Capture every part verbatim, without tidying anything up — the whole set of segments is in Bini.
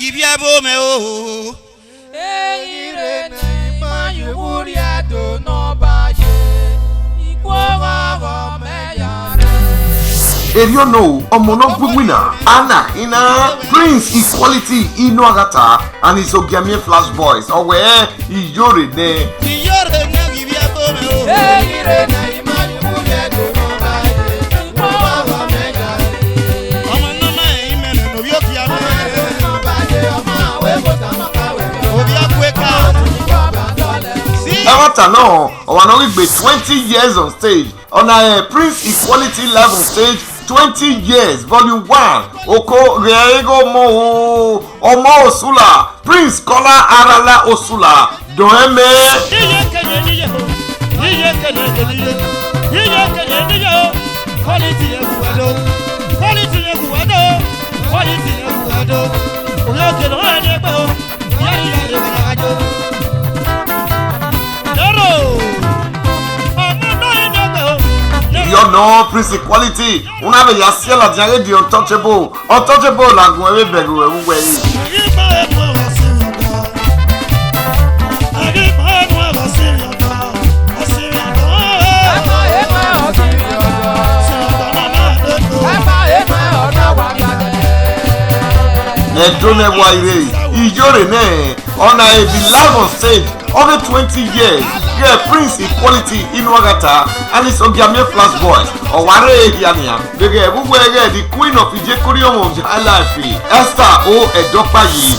Ghi viẹ ẹvbo mẹ o. Eghire ne ima ye vburhie do ne ọba ye, ikhuo ọghọghọ mẹ ya rre. Erriọ nọ, ọmọ ne ọ gu iwinna, a na khin na, Prince Equality Inuaghata and his Ogiamie Flash Boys, ọ wẹẹ, Iyore nẹ. Iyore nẹ ghi viẹ ẹvbo mẹ o. Eghire ne ima ye vburhie do ne ọba ye, ikhuo ọghọghọ mẹ ya rre. Ọmọ ne ọ ma rẹn imẹ nẹ ne ovbi okpia mẹ. Ovbi akueka. Ẹmwata nọ, ọmwa ne ọ ghi gbe twenty years on stage, ọna rẹn Prince Equality Live on Stage twenty years, Volume one, oko ghẹ ẹre ghe ọmọ o, ọmọ Osula, Prince Kọla Arala Osula, dọn ẹmẹ. Iye kele niye o, iye kele niye, iye kele niye o, quality ẹwu ẹdo, quality ẹwu ẹdo, quality ẹwu ẹdo, ovbi okpia nọ ẹdẹ gbe o. Iyọ nọ, Prince Equality, una vbe ya siẹ ladian ghe The Untouchable, Untouchable la gun ẹvbo ẹbẹghe ruẹ vbe uwẹ re. Ẹdo ne wa ire, Iyore nẹ, ọna e be live on stage ọghe twenty years, ghẹ Prince Equality Inuaghata and his Ogiamie Flash Boys, ọ wa rre hia nian, vbe ghẹ vbe uwẹ ghẹ the Queen of Ijekorriọnmwẹ of High Life, Esther O Ẹdọkpayi.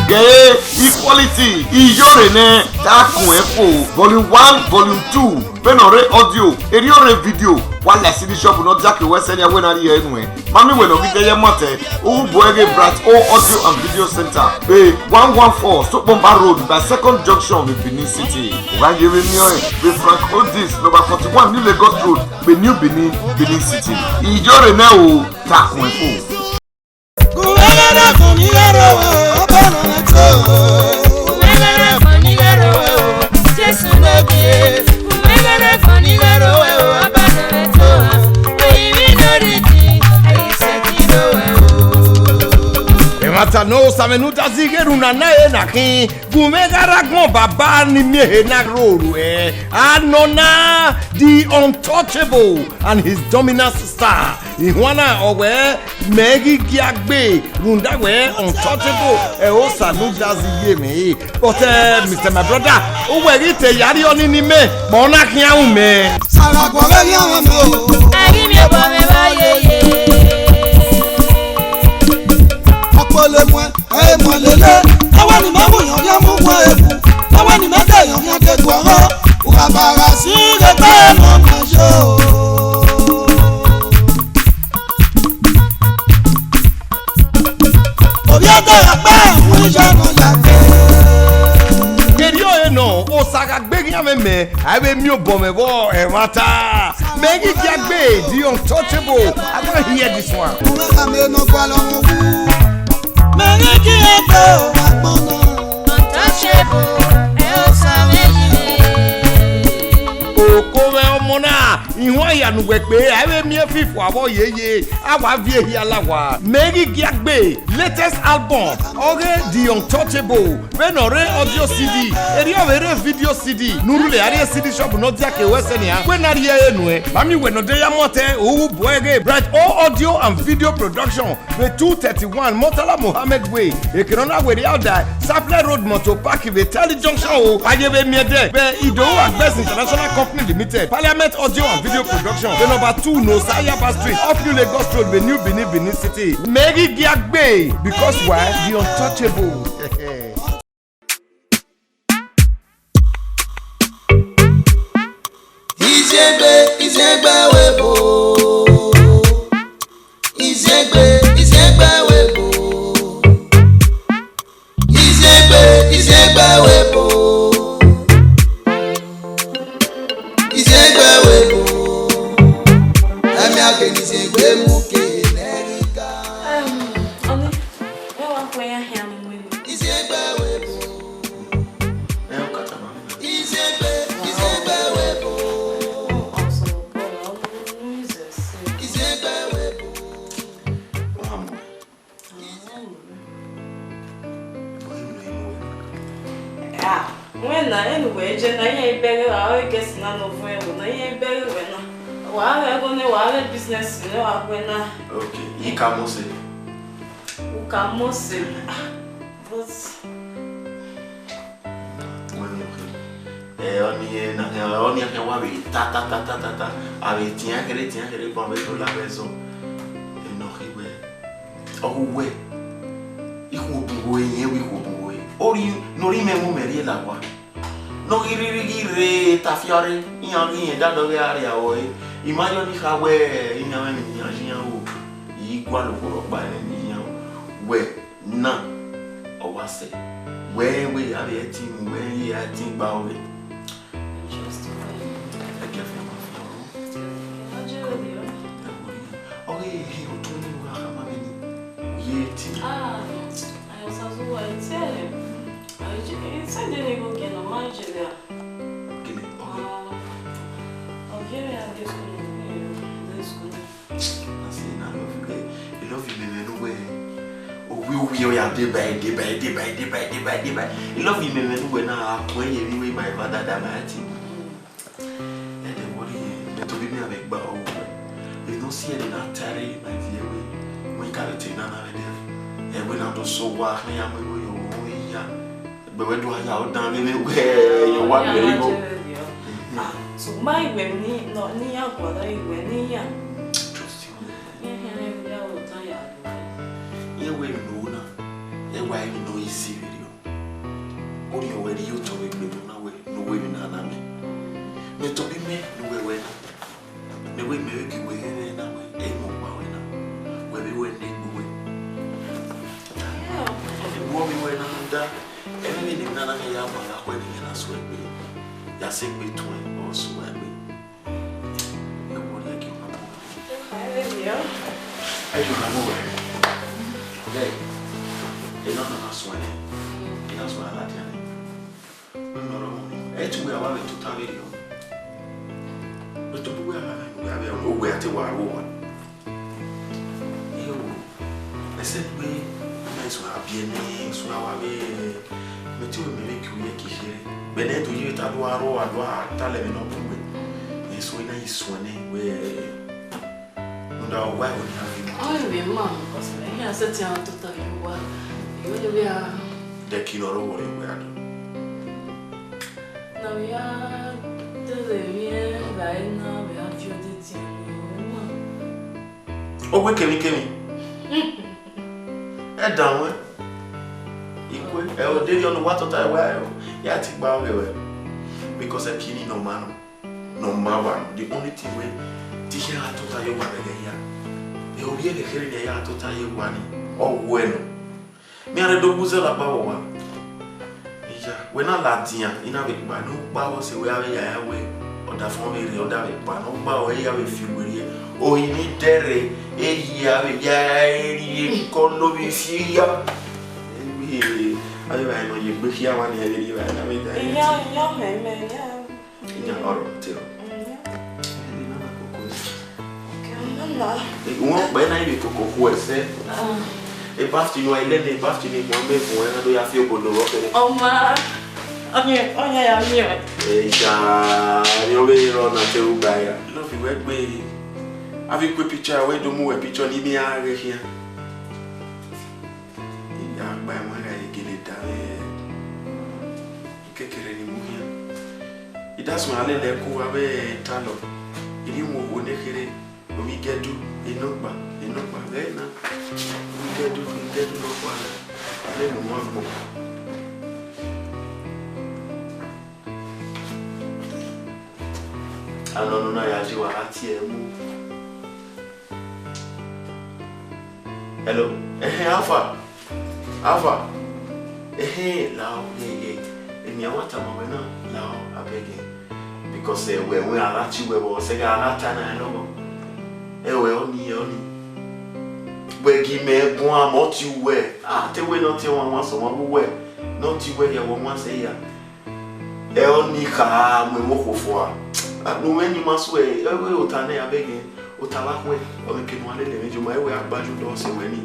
Ghe Equality, Iyore nẹ, ta kun ẹn fo, Volume one, Volume two, vbene ọ rre audio, erriọ rre video, wa la ẹse ni shop ne ọ dia ke wẹ sẹ nia wẹ na rhie nuẹn. Ma miẹn wẹ ne ọ ghi dẹ ye mọtẹ, u hu bu ẹre ghe Bright O Audio and Video Center, vbe one one four Sokpomba Road by Second Junction vbe Benin City. U gha ye vbe miẹn ọẹn vbe Frank Odis, number forty-one New Lagos Road, vbe New Benin, Benin City. Iyore nẹ o, ta kun ẹn fo. Ẹmwata ne Osa mwẹ ne u da zẹ ighe erhunmwu na na re na khin, gu mwẹ gha rre agbọn baba ni miẹn ehe na roro ruẹ. Anọ na, The Untouchable and his dominant star. Ihuan na ọ wẹẹ, mẹ ghi gia gbe, rhunmwuda wẹẹ Untouchable, ẹ, Osa ne u da zẹ iye mwẹ re. But, eh, Mister My Brother, uwẹ ghi te ya rrie ọnii ne imẹ, mẹ ọ na khian ru mẹ. Sara guọghọ ghi ọmọ mi o. A ghi miẹn obọ mwẹ vbe yeye. Ọkpọlọ muẹn, ẹ muẹn lele. Ẹwẹ ni mẹ mu yan ọghian mu wọn eku. Ẹwẹ ni mẹ de yan ọghian de guọghọ. Uwa ba gha si ghe gbe mọ ma yo. Ovbi ẹdẹ ọkpa ẹhun iye ọmọ ya ke. Erriọ ẹre nọ, Osa gha gbe eghian mwẹ mẹ, a i vbe miẹn obọ mwẹ vbe ẹmwata. Mẹ ghi gia gbe, The Untouchable, I wan hear this one. Uwa ka mẹ nọ gualọ wu. Mẹ ghi gia gbe o, agbọn nọ. Untouchable, ẹ Osa vbe yi. Oko mwẹ ọmọ na, ihuan hia ne uwẹ kpe, a i vbe miẹn fifo avbe yeye, a wa viẹ ehia la owa. Mẹ ghi gia gbe, latest album, ọghe The Untouchable, vbene ọ rre audio C D, erriọ vbe rre video C D, ne u rhulẹ a rrie C D shop ne ọ dia ke wẹ sẹ nian, wẹ na rhie ẹre nuẹn. Ma miẹn wẹ ne ọ de ya mọtẹ, u hu bu ẹre ghe Bright O Audio and Video Production, vbe two thirty-one Murtala Mohammed Way, eke ne ọ na werriẹ Alda, Sapele Road, Motor Park, vbe Tally Junction o. A ye vbe miẹn ẹdẹ vbe Idowu Agbẹs International Company Limited, Parliament Audio and Video Production, vbe number two Nosa Yaba Street, off New Lagos Road, vbe New Benin, Benin City. Mẹ ghi gia gbe, because why? The Untouchable. Iziegbe, iziegbe we bo. Iziegbe, iziegbe we bo. Iziegbe, iziegbe we bo. Iziegbe. Wẹ na, enu wẹ je na, iran i bẹghe ra, ọ i guest na ne ọ vuọn ẹvbo na, iran i bẹghe wẹ na. Wa ghẹ ẹghọ nẹ, wa ghẹ business nẹ, wa guẹ na. Okay, I ka mose. U ka mose. Ah, but Wẹ miẹn ọkhe. Ẹ, ọnii na, ẹ, ọnii khian wa vbe ta, ta, ta, ta, ta, ta. A vbe tian kherhe, tian kherhe, ban vbe do la vbe ẹzọ. Ẹ, nọ khe wẹ, ọ gu wẹ, ikhuo bun wẹ, irẹn wẹ ikhuo bun wẹ. Ori, ne ori mẹ mu mẹ rhie la owa. Ne ọ ghi rhirhi ghi rre, tafiare, iran ghi rẹn dadọ ghe a rria ruẹ. I ma yọ ni kha wẹ, iran mwẹ emwi ne iran yi iran ru, I gualọ okhuo rhọkpa ẹre ne I yi iran ru. Wẹ, na, ọ wa sẹ. Wẹ, wẹ, a vbe ẹtin mu, wẹ, I ẹtin gba ọghẹ. Just wait. Ẹgiẹ fian ma fian ru. Ọghe ehe otọ ni wa khama vbe ni. Ye ti. Ah, I was as well. Tell him. I ju-, he said they didn't go get no marriage there. Gini, ọghe. Ah, okay, I guess we, we, let's go. I say, I love you, eh, I love you, mẹmẹ ne uwẹ. Owi, owi, ọ ya deba, deba, deba, deba, deba, deba. I love you, mẹmẹ ne uwẹ na, a kue ye vbe iwe ba eva dada ma ti. Ẹdẹ wọrọ irẹn, mẹ tobọ imẹ a vbe gba ọghe uwẹ. Emwi ne ọ si ẹre na tare, my dear, wẹ, wẹ I ka vbe te na na vbe dẹ. Ẹvbo na do sẹ owa, khian ya mu igho ye ọmwa iya. Egbe wẹ do a ya, ọ dan vbe vbe wẹ, ye owa vbe igho. Ah, so ma iwẹ ni, nọ, ne iran gualọ iwẹ ne iran. Trust you. Iran khian rhie vbe ya vbe ọta ya. Iran wẹ emwi ne u ru na, ẹ wa emwi ne ọ easy vberriọ. Orhiọn wẹ rhie otọ vbe egbe na wẹ ne uwẹ emwi na na mẹ. Mẹ tobọ imẹ ne uwẹ wẹ na. Mẹ wẹ mẹ vbe gie uwẹ hẹrhẹ na wẹ, ẹ i mwẹ ọkpa wẹ na. Wẹ vbe wẹ ne egbe uwẹ. Ẹ wẹ ovbi wẹ na da, ẹmwẹ vbene emwi na na mẹ ya ma gha khuẹ ne imẹ na suẹn egbe, ya sẹ egbe tuẹn, ọ suẹn egbe. Ẹ wẹ ọ rhie gie ọkpa. Ẹ i do na mu wẹ. Ẹ, ẹ na na suẹn nẹ, ẹ na suẹn ladian nẹ. Ẹ tu wẹ a wa vbe tota vberriọ. Vbe tobọ uwẹ a gha vbe, uwẹ a vbe, uwẹ a te wa ru owa. Eo, ẹsẹ gbe, na eso a biẹ nẹ, eso a wa vbe, mẹ te wẹ mẹ vbe gie uwẹ ki kherhe. Vbe nẹ do ye ta do a ru owa, do a ta lẹ vbe ne ọ bu wẹ. Eso na yi suẹn nẹ wẹ. Rhunmwuda, ọ wa ẹvbo ne iran rre. Ọ i vbe ma, because iran sẹtin a tota ye owa, I vbe vbe a. Dẹ ki ne ọ rre owa rre wẹ a do. Na vbe a dẹrẹ emwi ẹre gha re na vbe a viọ dede, ọ i vbe ma. Owa kemwikemwi. Ẹ danmwẹ. I kue, ẹ, ọ deghẹ ọ ne uwa tota ẹre wẹ, ya te gba ọghẹ wẹ. Because ẹ kie ni nọ ma nọ. Nọ ma wa, the only thing wẹ, te I khian gha tota ye owa vbe ẹghẹ hia. Ẹ, ovbi ẹghẹ kherhe ne I ya tota ye owa ni, ọ wẹ nọ. Mẹ iran rre do gbe uzẹ la kpa vbe owa. Iya, wẹ na ladian, I na vbe kpa, ne u kpa vbe ọse wẹ a vbe ya ya wẹ, ọdafẹn vbe rre, ọ da vbe kpa, ne ọ gba ruẹ, I ya vbe fi uwẹ rrie. Ohi ni dẹrẹ, eyi a vbe ya rrie, kọ lo vbe fi ya. Ẹ, a vbe vba nọ ye egbe khia mwa ni, ẹ vbe rrie vba na vbe da. Iya, iya, mẹ, mẹ, iya. Iya, ọrọ, tẹ ọ. Mm, iya. Ẹ, ẹ na na koko. Okay, mama. Ẹ, wọn kpẹ na ivbi koko khu ẹsẹ. Ah. Ẹ, bath ni wa ile ne, bath ni wa mẹ fun, ẹ na do ya fi obodo vbọ kẹrẹ. Ọma, ọyẹ, ọyẹ ya miẹn. Ẹ, ja, ni ọ vbe rọ na te u gba ya. Love wẹ gbe. A vbe kue picture, wẹ do mu wẹ picture ni mi a ghe khian. I ya gba ẹmwẹ gha ye gele da vbe ikekere ni mu khian. I da suẹn a lele ẹko avbe talọ, I rhie mu okhuo ne kherhe, ovbi Igẹdu, enọkpa, enọkpa ghẹ na. Ovbi Igẹdu, Igẹdu nọkpa na, a lele wan gbọ. Anọ ne ọ na ya ye wa gha tie ẹre mu. Hello, ẹhẹn, how far? How far? Ẹhẹn, lao, ye, ye. Eni a wa tama wẹ na, lao, abeg, eh. Because, eh, wẹ, wẹ a gha tie wẹ vbọ, sẹ gha gha ta na, ẹ nọ. Ẹ wẹ, ọni, ọni. Wẹ gi mẹ guan, mẹ ọ tie uwẹ. A te wẹ ne ọ tie wan, wan sẹ ọmwa vbe uwẹ. Ne ọ tie uwẹ hia, wẹ wan sẹ hia. Ẹ, ọni kha mu emwi okhuo fua. A, ne u mwẹ ne ima suẹ, ẹ, wẹ ota nẹ, abeg, ota vbe akhuẹ, ọ vbe ke ne uwa lele mwẹ, joma, ẹ wẹ a gba ye odọ sẹ wẹ ni.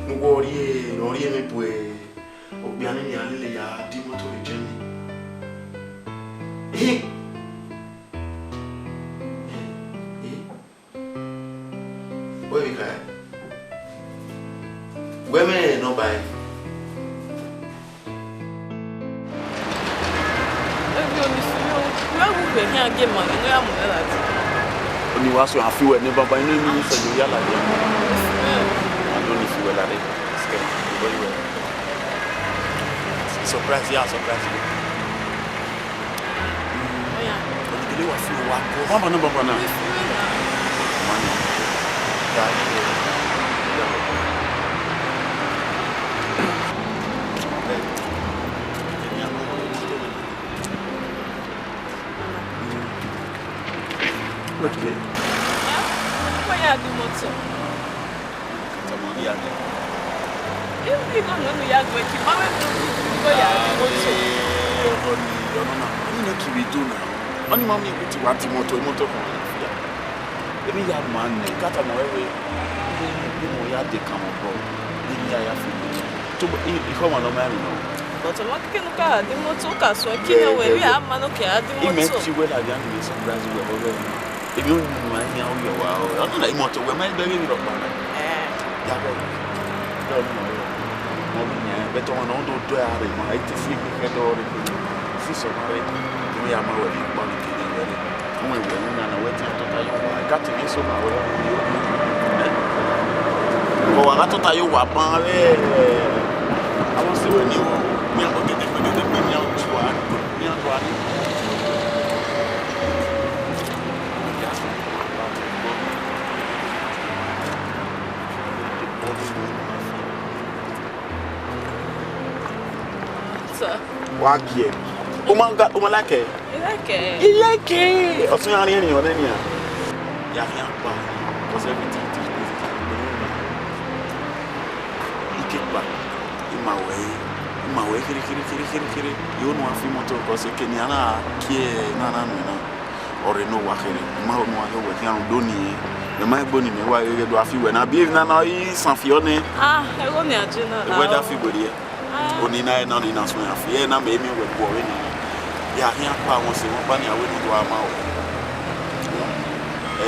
Ne uwẹ ọ rhie, ne ọ rhie mwẹ bu okpia ni, ne iran lele ya di imoto vbe Germany. Wẹ mwẹ nọmba ẹre. Ẹvbo ni fi yo, wẹ wu vbe khian gie ma ghe ne ọ ya mu mwẹ ladian. Oni wa so a fi wẹ ne baba inu emi ni fẹ yo ya ladian. Ẹn. A do ni fi wẹ lare. Sikẹ, very well. Surprise, yeah, surprise. Oya. Oni gele wa fi owa ko. Baba na, baba na. Mama. Ya, ya, ya. Okay. Wẹ ya di moto. Tama ni ya gbe. Ibi igho nọ ne u ya gbe ki ma wẹ gbe igho ya di moto. Ọni, ọnọ na, ọni ne kiri do na. Ọni ma miẹn wẹ te wa di moto, moto kan na fia. Emwi ya ma nẹ, ka tama wẹ wẹ, emwi ya de kan mọ bọ, emwi ya ya fi. To, i, i khọ ma nọ ma emwi nọ. But ọmọ keke ne u ka di moto, u ka suẹn ki nẹ wẹ, emwi a ma ne u ke a di moto. Imẹ ti wẹ ladian ni surprise wẹ vbe ọghe. Emwi ọyunnu a yan uyọ wa ọre. Ọna na imoto wẹ ma bẹghe emwi rhọkpa na. Eh. Ya bẹghe. Dọ ni ma rẹ. Ma vbe yan, but ọmwa ne ọ do do a rre ma, I te fi egbe khẹ dọ rre. Fi sọ ma rre. Emwi ya ma wẹ vbe ikpọ ni kere wẹ rre. Uwẹ wẹ ni na na wẹ te tota yo wa. Ka te emwi eso ma wẹ rre. Eh? Ọ wa gha tota yo wa ban vbe. Avọ se wẹ ni o. Mi a gẹdẹgbẹdẹgbẹ mi a tua. Mi a tua ni. Sir. Wa gie. U ma ga, u ma like? I like. I like. Ọ sẹ iran rhiẹnrhiẹn ọnẹ nian. Ya khian kpa. Because everything is busy. Ike kpa. I ma wẹ, I ma wẹ khere, khere, khere, khere, khere. Yo nu a fi moto, because eke ne a na kie na na nu na. Ọ rre ne owa kherhe, I ma ho ne uwa ghe wẹ khian rhunmwuda ọnii, mẹ ma egbe ọnii mẹ wa ghe do a fi wẹ na, bi emwi na na i san fi ọnẹ. Ah, ẹghẹ ọnii a je na. Wẹ da fi wẹ rriẹ. Ah. Ọnii na, ẹna ọnii na suẹn a fi, ẹna mẹ miẹn wẹ guọ vbe nana. Ya khian kpa wọn sẹ wọn kpa ni a wẹ ne u do a ma wẹ.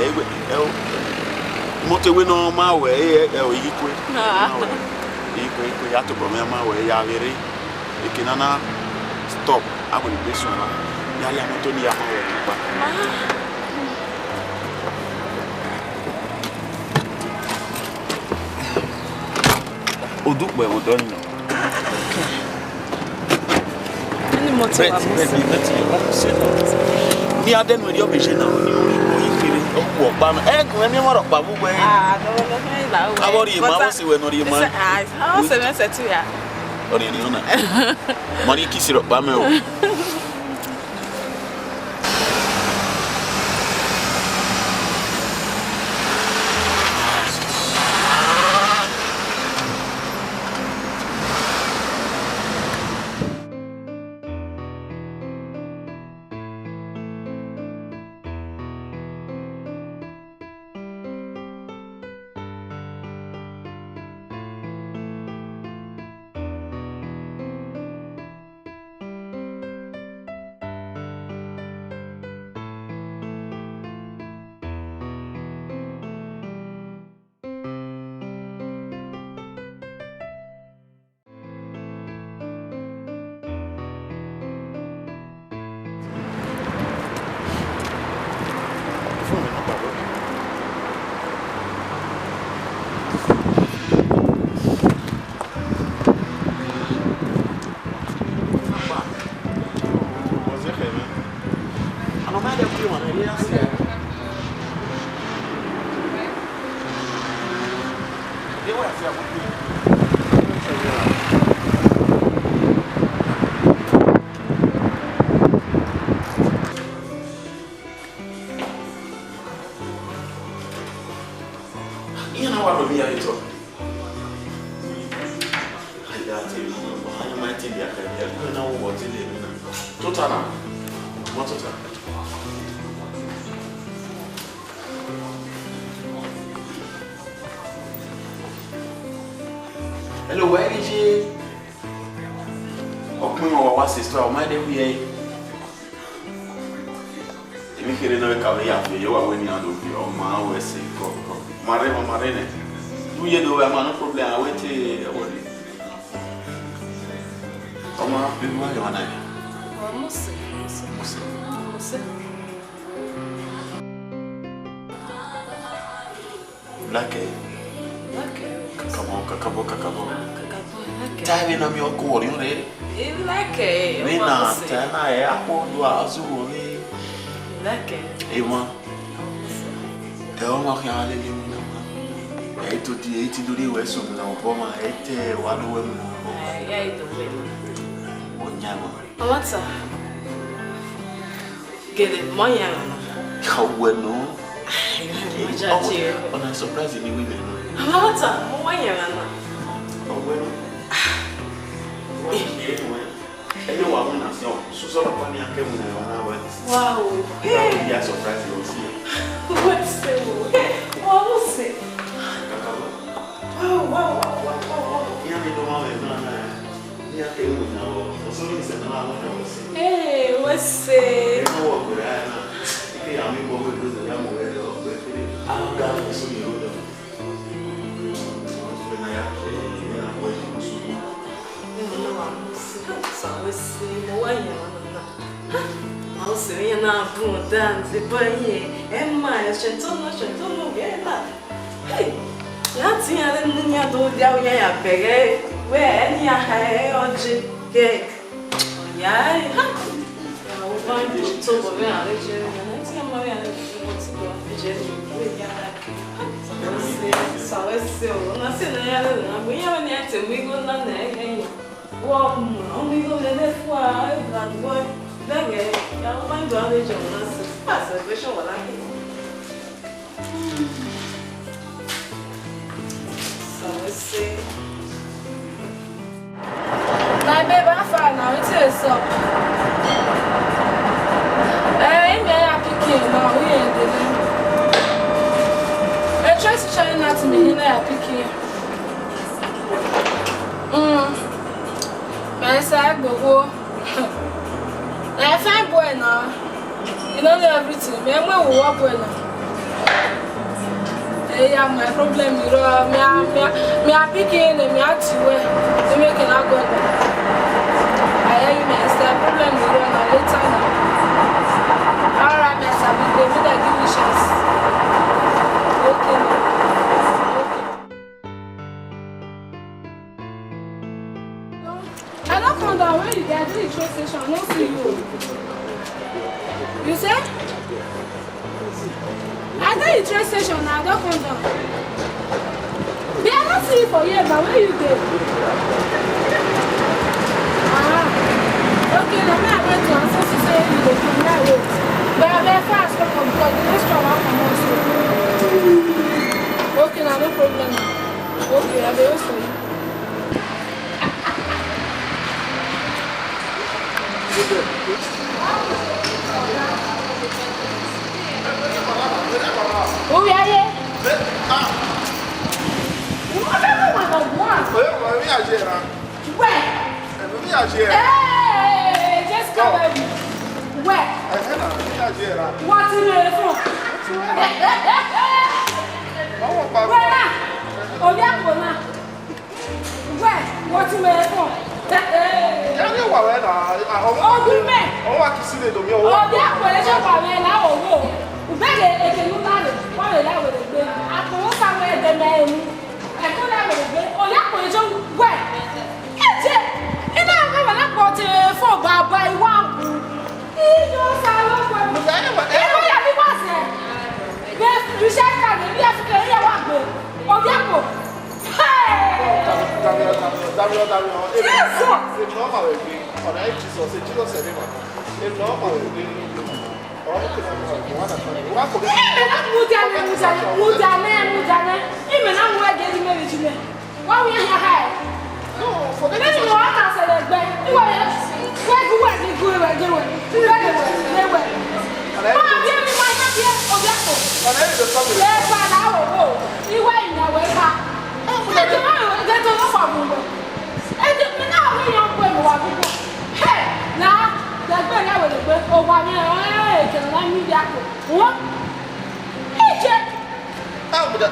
Ẹ, wẹ, ẹ, o, moto wẹ ne ọ ma wẹ, ẹ, ẹ, o, ighi kue. Ah. Ma wẹ. Ighi kue, ighi kue, ya tobọ mwẹ a ma wẹ, ya vbe rre. Eke na na stop, a wẹ ne egbe suẹn na. Ya ya moto ni ya ma wẹ ne kpa. Odukpẹ vbe odọ ni nọ. Ni moto wa mu sẹ. Ni a dẹnu erriọ vbe je na, ni u ri kpo yi kere, ọ ku ọkpa mẹ. Ẹ gun ẹmwẹ mwa rhọkpa vbe uwẹ. Ah, no, no, no, no, no. Avbe ọ rhie ma, avbe ọ sẹ wẹ ne ọ rhie ma. Ah, ọ sẹ mwẹ sẹ tu ya. Ọ rhie ni ọna. Ma rhie kisi rhọkpa mẹ o. Iran na wa rhie emwi ya ye otọ. A ya te emwi, a ya ma te emwi a ka ya, iran na wo vbe ọ te le emwi na. Tota na, ma tota. Hello, wẹ ghi ye? Ọkpẹn wa wa sister, ọ ma de wi ẹe. Emwi kherhe ne ọ ka vbe ya fi ye wa wẹ ne iran do fi ọ ma wẹ sẹ kọ kọ. Ma rre, ma rre nẹ. Uye do wẹ ma, no problem, I wait till I worry. Ọmọ, baby, why you wanna? Mose. Mose. Mose. Like, kakabọ, kakabọ, kakabọ. Kakabọ, like. Time na mi ọkọ wọrọ rẹ. Like, Mina, Mose. Time na ẹ akpọ do azọ wọrọ. Like. Emwa. Ẹ, ọmọ khian lele mu na. Ẹ i to di, ẹ i ti do rhie wẹ so mu na obọ ma, ẹ i te wa do wẹ mu na obọ. Ẹ, ya i do wẹ. Ọ yan ma. Ọmọta. Gele, mọ yan ma. Ka wẹ nọ. Ọ na surprise mi wẹ nọ. Ọmọta, mọ wa yan ma. Ọ wẹ nọ. Ẹni wa mu na si ọ, susọ papa ni a kẹ mu na wa na wẹ. Wow. Hey. Ya surprise you si. Wẹ se o. Hey, wa mu se. Kaka wa. Wow, wow, wow, wow, wow, wow. Ya mi do ma me na na. Ni a kẹ mu na wa. O so ni se na wa na wa si. Hey, wẹ se. Ẹ na wa gbera na. Ike ya mi bọ wẹ do ya mu wẹ do. A ga so ni ro do. Sawẹse o, na se ne a ya rẹrẹ na, vbe iran ne a te mu igho na nẹ ẹghẹ yi. Wọ mu, ọ mu igho vbe ne fua, e bra duẹ, vẹghẹ, ya wẹ do ave jẹ na se, pa celebration wa na ke. Sawẹse. My babe, how far now? Wetin dey sup? Eh, him na ya pick him now. We ain't dey there. Eh, try to try not to me. Him na ya pick him. Mm. My side go go. Na fine boy now. You no know everything. Me, me will work well now. Eh, yeah, my problem, you know, me, me, me, I pick in, me, I to where, me, me can I go. I hear you, my sister. Problem, you know, now later now. All right, my sister, we dey, make I give you chance. Okay, now. Okay. I don come down. Where you dey? I dey the train station. I no see you. You say? I dey the train station now. I don come down. But I no see you for here now. Where you dey? Ah. Okay, na me I wait to answer. She say you dey come. Me I wait. But I dey fast come because the next train wan comot so. Okay, na no problem. Okay, I dey wait for you. Uya ye. Uwa bẹ wẹ wa nọ wa. Oye, wa mi a je ra. Wẹ. Ẹ, mi a je ra. Ee, just come baby. Wẹ. Ẹ, ẹ na, mi a je ra. Wa ti rẹ fun. Ọwọ́ pa. Wẹ na. Obi apo na. Wẹ, wọ ti wẹ fọ. Ya ni wa wẹ na, a, ọmọ. Ogun mẹ. Ọmọ wa kisi le do mi, ọmọ wa. Obi akpọ eje wa wẹ la owo. Ubẹghe ekenu na re, wa wẹ la wẹ gbe. Akpọ wo sa wẹ de mẹ emu. Ẹko la wẹ gbe. Oya akpọ eje wẹ. Eje. Ina wa wẹ la kpọ te fọ baba iwa. Iyo sa lo gbe. Mo sa ni wa. Iwa ya ni wa se. Be, recharge card, ebi Africa, eya wa gbe. Obi akpọ. Hey! Damiọ, Damiọ, Damiọ, Damiọ. Jesus! Èmi náà mà wẹ̀ gbé. Ọ̀nà ẹ̀ Jesus, ẹ̀ Jesus ẹ̀ ní màmá. Èmi náà mà wẹ̀ gbé. Ọ̀rọ̀ mú kìnnà mú ọ̀rọ̀ wá dàtọ̀. Wá kò ní. Ẹ, ẹ, mú jáde, mú jáde, mú jáde, mú jáde. Ìmọ̀ náà mú ẹ̀jẹ̀ ní mẹ́rin jù mẹ́. Wá wí ẹ̀yà ha ẹ̀. No, forget it. Lẹ́yìn wọn kà sẹ̀lẹ̀ gbẹ. Ìwọ yẹn. Wẹ́ẹ̀gì, wẹ́ẹ̀gì, gúrú, wẹ́ẹ̀gì, wẹ́ẹ̀gì. Wẹ́ẹ̀gì, wẹ́ẹ̀gì, wẹ́ẹ̀gì. Ọ̀rẹ́ mi. Máa bí ẹni máa yá bí ẹ, ọ̀dẹ́ kò. Ọ̀rẹ́ mi ló sọ mi. Ẹ pa náà wò wò. Ìwọ ìyàwó ẹ pa. Ẹ jẹ́ máa yọ, ẹ jẹ́ tó lọ́pàá mú wẹ̀. Ẹ jẹ́ mi náà wí yan pé mo wà gbígbó. Ẹ náà, dàgbẹ́ ìyàwó rẹ̀ pé ó wà ní ẹ̀rọ ẹ̀ kẹ̀lẹ́ náà ní ìdí àpò. Wọ́n. Ẹ jẹ́. Ẹ ò gbọ́dọ̀.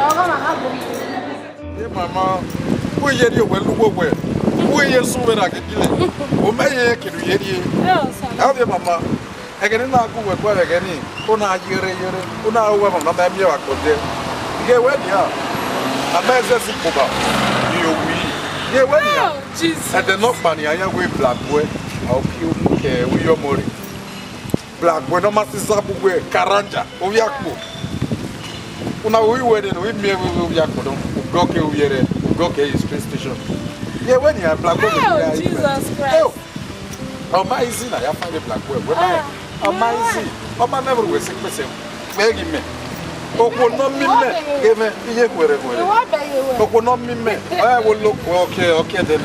Ọgọ na ha gbe. Ye mama, wẹ ye rhie owẹ lugbo wẹ, wẹ ye sunu vbe ra gele. O mẹ ye kere ye rhie. Ẹ, ọ sa. Ẹ, ọ viẹ mama, ẹghẹ ne I na gu wẹ gua vbe ẹghẹ nii, u na yerre yerre, u na ru wẹ mama mẹ miẹn vbe agbọn dẹ. Ghe wẹ nian, a ma zẹ si kpoba, I yo wi. Ghe wẹ nian, Oh, Jesus. Ẹdẹ nọkpa nian, a ya wẹ black boy, a o ki mu ke vbe iyọmọ re. Black boy ne ọ ma sisa bu wẹ Karanja, ovbi akpo. U na vbe uwẹ rre ne u miẹn vbe ovbi akpo nọ, u gọ ke ovbi ẹre, u gọ ke space station. Ye wẹ nian black boy Oh, vbe Jesus Christ. Eo, ọ ma easy na ya find black boy. Wẹ ma, Ah, ọ ma yeah. easy. Ọ ma never wẹ sẹ kpese. Vbe ghi mẹ. Okhuo nọ mi mẹ, ghe mẹ, iye khuẹrhẹ khuẹrhẹ. Iwọ bẹ ye wẹ. Okhuo nọ mi mẹ. Ẹ wo lo, okay, okay then.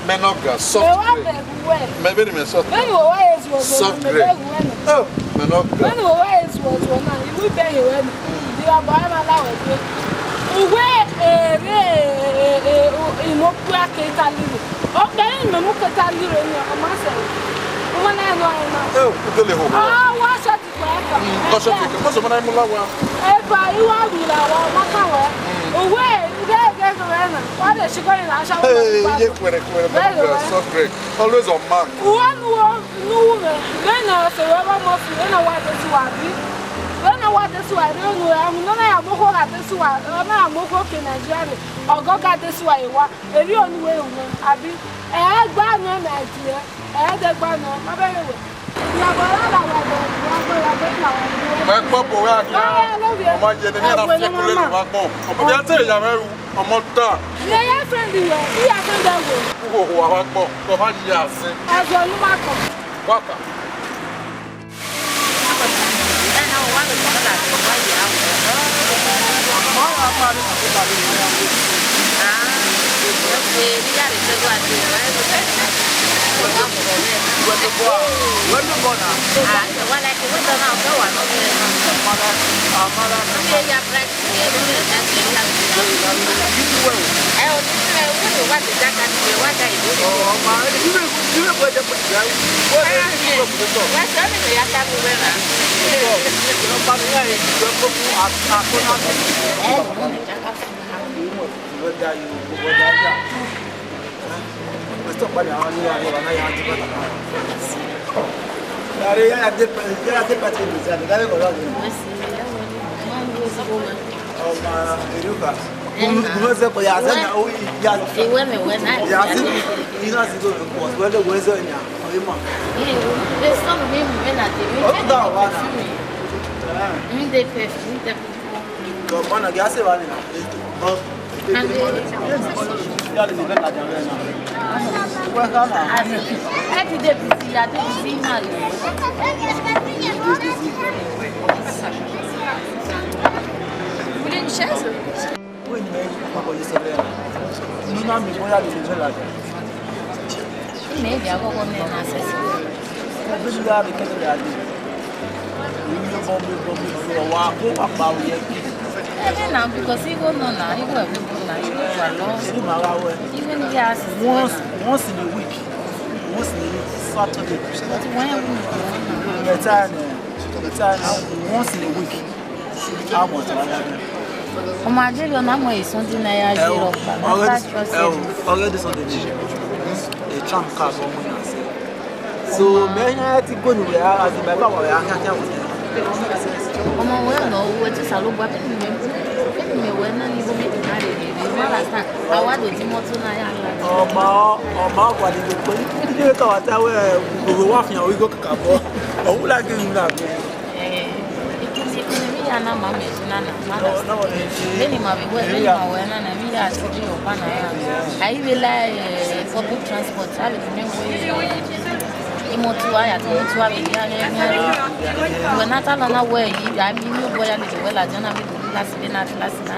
Mẹ nọ ga soft Ẹ wa drink. Bẹ gu wẹ. Mẹ vbene mẹ soft. Vbene wo wa ezu ọzọ Soft na, mẹ drink. Bẹ gu wẹ nọ. Oh, mẹ nọ ga. Vbene wo wa ezu ọzọ na, I wi bẹ ye wẹ nọ. Di wa ba ma la wẹ gbe. Uwe ere imo kpia ke ta liro. O kpẹ ni mẹ mu ke ta liro ni ọ ma sẹ. Mo na nọ ẹ na. Oh, u dele ho. Ah, wa shut Ọsọtẹkẹ, mọsọ mọ na mu la wa. Eva, I wa vbe la wa, ọ ma kan wẹ. Uwẹ, I ghẹ ghe wẹ na, wa de si kọrin na, asha Hey, ye khuẹrhẹ khuẹrhẹ, Very well. Soft drink. Always on mark. Uwa nuo, nu wu mwẹ, vbene ọ sẹ vbe ọmọ fi, vbene ọ wa de si wa bi. Vbene ọ wa de si wa, vbene ọ nu ẹ, ọmọ na ya mu okhuo gha de si wa, ọ na ya mu okhuo ke Nigeria re, ọ gọ ga de si wa ye wa, erriọ ne uwẹ ru mwẹ, abi? Ẹ gba nuẹ Nigeria, ẹ dẹ gba nuẹ, ma bẹghe wẹ. Mẹ kpọ bu wẹ a khian, ọ ma ye ne emwi na fi ẹkun lele vbe agbọn. Ọ ma dia te ya mwẹ ru, ọ ma ta. Mẹ ya friend wẹ, I ya friend wẹ. U ho ho vbe agbọn, ọ ma ye a sẹ. Ẹzọ ne u ma kọ. Wa ka. Ọma, Eruka. Ẹhẹn. Unu zẹ kọ ya zẹ na, o ya. Iwẹ mẹ wẹ na. Ya si, i na si do ko, wẹ do wẹ zẹ nya, o ma. Ee, de sọ mi mu wẹ na de. O da wa na. Ẹhẹn. Mi de perfume, mi de perfume. Ọma na, ya se wa ni na. Ọ. Vous voulez une chaise ? Maybe I go go there and access. Ẹhẹn na, because igho nọ na, igho ẹvbo na, igho wa lọ. Even if I ask Once, once in a week. Once in a week, Saturday. But time, time, once in a week. How much? Ọ ma dee vbe ọ na mu ẹre Sunday na ya ye rhọkpa, na ta trust him. Already Sunday ni. E tram ka bọ mu na se. So, mẹ yan ti go nowhere, as in, my car wa ya kaka wa. Ọmọ wẹ nọ, wẹ te Osanobua, vbene imẹ, vbene imẹ wẹ na ni vbe mẹ na rere, you understand? A wa do di imoto na ya la. Ọ ma, ọ ma wa ni do kpe. Ide ka wa ta wẹ, oro wa fian, o igho kaka bọ. Ọ wu like you na. Eh, ekene, ekene, vbe ya na ma mẹ na na, ma na. Vbene ima vbe wẹ, vbene ima wẹ na na, vbe ya ti di ọkpa na ya. A i vbe la, eh, public transport, a vbe do miẹn wẹ, imoto a ya, imoto a vbe ya, ya, ya. Wẹ na ta lọ na wẹ, I, a mi ni obọ ya lele wẹ ladian na vbe do last, vbe na last na.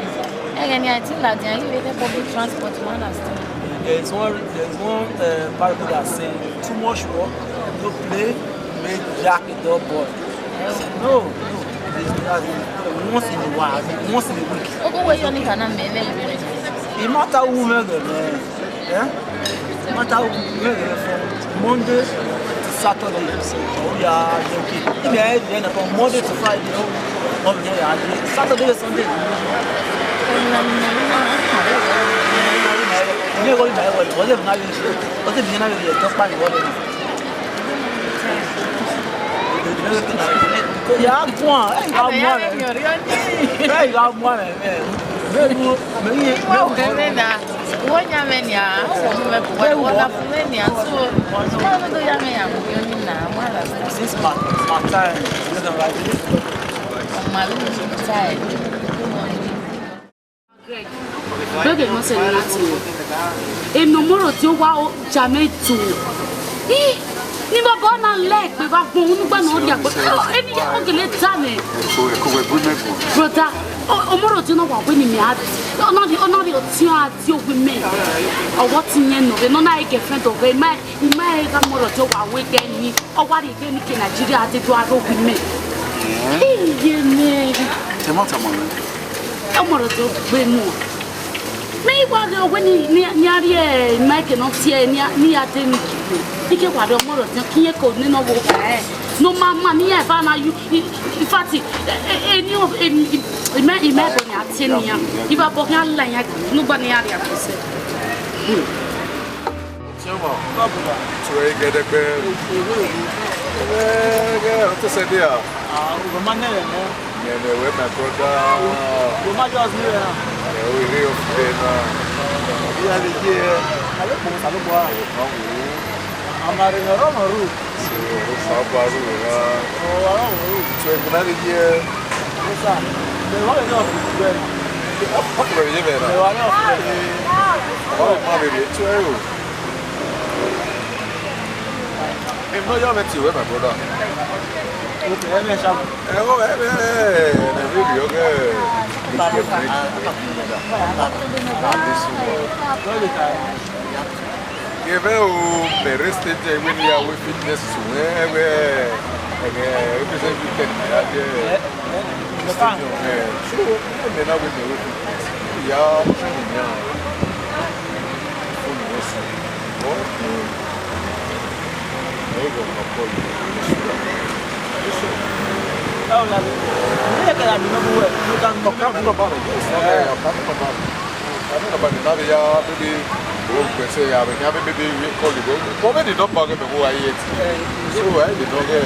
Ẹghẹ ne a ti ladian, I vbe de public transport, you understand? There is one, there is one, uh, parable that say, "Too much work, no play, make Jack a dull boy." No, no. It's, uh, once in a while, once in a week. Ogo wẹ yọ ni ka na mẹ mẹ. It matter who mẹ gẹ mẹ. Eh? Matter who mẹ gẹ from Monday to Saturday. Oh yeah, okay. If you are there from Monday to Friday, oh, oh, yeah, yeah, Saturday, Sunday. Ní ẹ̀rọ ìgbà ẹ̀wọ̀, wọ́n lè máa rí iṣẹ́, wọ́n lè bí náà rí ẹjọ́ pààyàn wọlé náà. Ya guan, ẹ ya guan rẹ. Ẹ ya guan rẹ, ẹ. Mẹ ru, mẹ ru, mẹ ru. Wo nya mẹ nia, wo mu mẹ ko, wo na fu mẹ nia, so, wo na do ya mẹ ya mu yo ni na, wo na. Since my, my time, you know, like, my little time. Bẹgẹ ne ọ sẹ ne a tie. Eno mọrọ tie owa o, jamẹ do. Ih, ni baba na lẹ egbe vbe agbọn, unu gba ne ọ rhie egbe. Eni ya ogele da nẹ. Eko, eko wẹ bu mẹ bu. Brother, o, o mọrọ tie ne ọ wa wẹ ne imẹ a, ọ na rhie, ọ na rhie ọtiẹn a tie owa mẹ. Ọ wẹ ọtiẹn nọ vbe ne ọ na re girlfriend ọghẹ, ima, ima ẹre gha mọrọ tie owa wẹ gẹ ni. Ọ wa rhie egbe ni ke Nigeria a te do aro owa mẹ. Iye nẹ. Tẹ ma tama mwẹ. Ọ mọrọ tie owa gbe mu. Mẹ i wa ghe wẹ ni, ni, ni a rhie, eh, Mike ne ọ tie, ni a, ni a de ni kigbe. I ke wa rhie ọmọ rẹ ọdiọn, ke irẹn ko nene ọvbokhan ẹre. Ne ọ ma ma, ne iran eva na yu, i, in fact, eh, eh, eh, ni o, eh, ni, i, i mẹ, i mẹ ẹbọ ni a tie ne iran. I vbe abọ khian la iran, ne u gba ne iran rhie agbọn sẹ. Tiọma, tuẹ gẹdẹgbẹ. Ẹghẹ, ẹghẹ, ọ te sẹ dia? Ah, u ma nẹ ẹghẹ nẹ. Nene wẹ, my brother. U ma just nẹ ẹghẹ na. Ẹ, o rre ọfẹ na. Iran vbe ye. A vbe kpọnmwẹ Osanobua. Ọ ma wu. A ma rre ne ọ rre ọmwa ru. So, Osanobua ru ra. Ọ wa rre ọmwa ru. So, ẹgbẹ na vbe ye. Yes, sir. Ẹ wa vbe ye ọfẹ. Ọ vbe ye vbe na. Ẹ wa rre ọfẹ. Ọ ma vbe rre tuẹ o. Emọ yọ mwẹ tie wẹ, my brother. Okay, ẹ mwẹ sha. Ẹ o, ẹ mwẹ, ẹ mwẹ rhie ọghẹ. Ẹ mwẹ o, mẹ rre stage ẹre ne ya wẹ fitness to, ẹ, ẹ, ẹ, ẹ, represent weekend na ya ye. Stadium, eh, so, mẹ na wẹ mẹ wẹ ya train yan. Phone wẹ so. But, eh, ẹ wẹ na call you. Ọkàn tó bá rẹ̀, yes, ọkàn tó bá rẹ̀. Ọkàn tó bá rẹ̀, náà ya, maybe, o gbèsè ya, maybe, maybe we call you. But maybe the number, maybe who I hate. So, I did not get.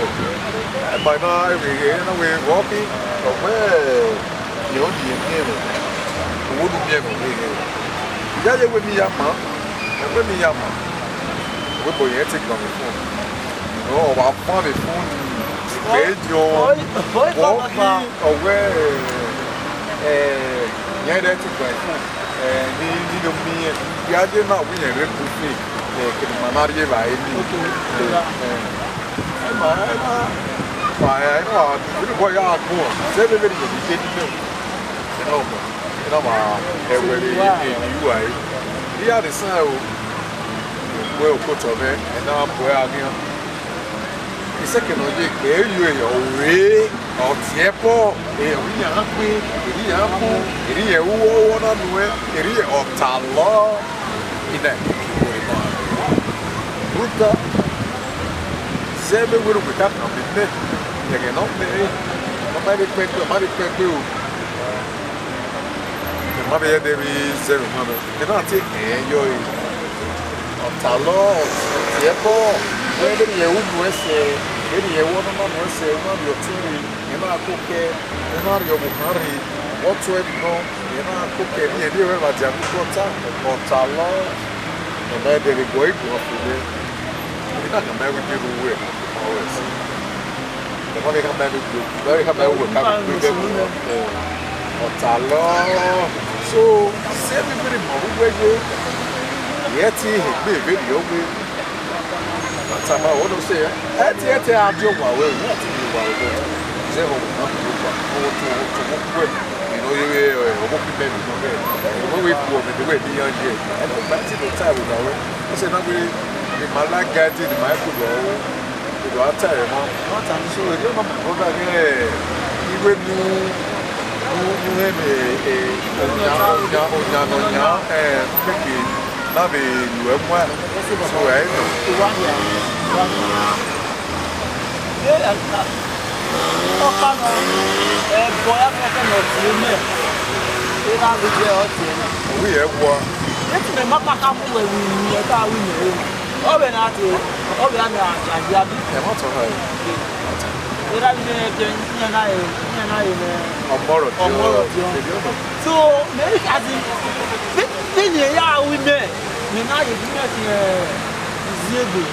By now, every, every, walking, ọgbẹn, yẹ ọ di ẹmí ẹmwẹ, owó dùn mí ẹmwẹ rere. Ìyá yẹ wẹ mi ya ma, ẹ wẹ mi ya ma, wẹ bọ yẹn take down the phone. Ọ wa fan the phone, ẹ jọ, wọ kí ọwẹ, ẹ, yẹn dẹ take down the phone, ẹ, ni, ni do mi yẹn, ìyá dẹ na wí yẹn rẹ kú fè, ẹ, kìnnìkan náà rí ẹ bá yẹ ni. Ẹ ma, ẹ ma, ma, ẹ ma, ẹ ma, ya gbọn, sẹ vbe vbe ni yẹn ni ke ni mẹ. Ena ọmọ, ena ma ẹwẹ ne eni uwa re. Iran de sẹ o, wẹ okotọ mwẹ, ena bu ẹ aghian. Isẹkẹ ne ọ ye egbe, e yo e ọre, ọ tie ẹbọ, e, ọ ri yan gbe, e ri yan mu, e ri yan ru ọghọ na nuẹn, e ri yan ọtalọ. Ina, rhunmwuda, Zẹ vbe wẹ ne uwẹ ka kan vbe mẹ, ẹghẹ ne ọ mẹ re, ọ ma vbe kpẹn gbe, ọ ma vbe kpẹn gbe o. Ọ ma vbe ya ẹdẹ vbe zẹ vbe ọmwa nọ, ẹ na te hẹn yọ re. Ọ talọ, ọ tie ẹbọ, wẹ vbene irẹn ru nuẹn sẹ, vbene irẹn ru ọnọna nuẹn sẹ, u na rhie ọtẹn rre, ẹ na koko ẹe, ẹ na rhie ọvbokhan rre, vbe ọ tuẹ nọ, ẹ na koko ẹe, ne irẹn rhie ẹre vbe adian vbe ukọ ta, ọ talọ, ọ ma ẹdẹ vbe guẹ ibuan fo nẹ. Ena kan ma wẹ ghe ruẹ, ọ wẹ sẹ. Ẹ ma vbe khama ẹre gbe, ma vbe khama ẹre wẹ ka gbe gbe gbe. Ọ talọ. So, sẹ vbe wẹ ne ima ru wẹ ye, ẹ te hẹ egbe vberriọ wẹ. A tama wẹ nọ sẹ, ẹ te, ẹ te a die owa wẹ, ẹ te die owa wẹ. Zẹ họ wẹ na do owa, ọ to, ọ to wẹ. Ino ye vbe, ẹ, ọvbokhan imẹ vbe nọ rẹ. Wẹ wẹ ku ọmẹ ne wẹ ne iran ye. Ẹ nọ ba ti nọ ta ẹvbo ba wẹ. Ọ sẹ na wẹ, ne ima la guide, ne ima ku do aro. Edo a ta ẹre ma, ma ta ni so, erriọ ma ma brother ghe, iwe nu, nu, nu hẹ mẹ, eh, oyan, oyan, oyan nọ yan, eh, feke na vbe lu ẹre mua, so ẹ nọ. Ọkpa nọ, ẹbọ ya fẹfẹ ne ọ tie mẹ, erha vbe jẹ ọ tie na. Owi ẹvbo a. Eti mẹ ma kpakpa mu wẹ vbe unu ẹka ru imẹ re. Ọ vbe na te, ọ vbe na yayi abi? Ẹ ma tọ ha. Erha vbe jẹ iyan na re, iyan na re nẹ. Ọmọ rọ diọ. Ọmọ rọ diọ. So, mẹ, as in, vbe, vbene ya ru imẹ, mẹ na ye gu imẹ fi, eh, iziegbe.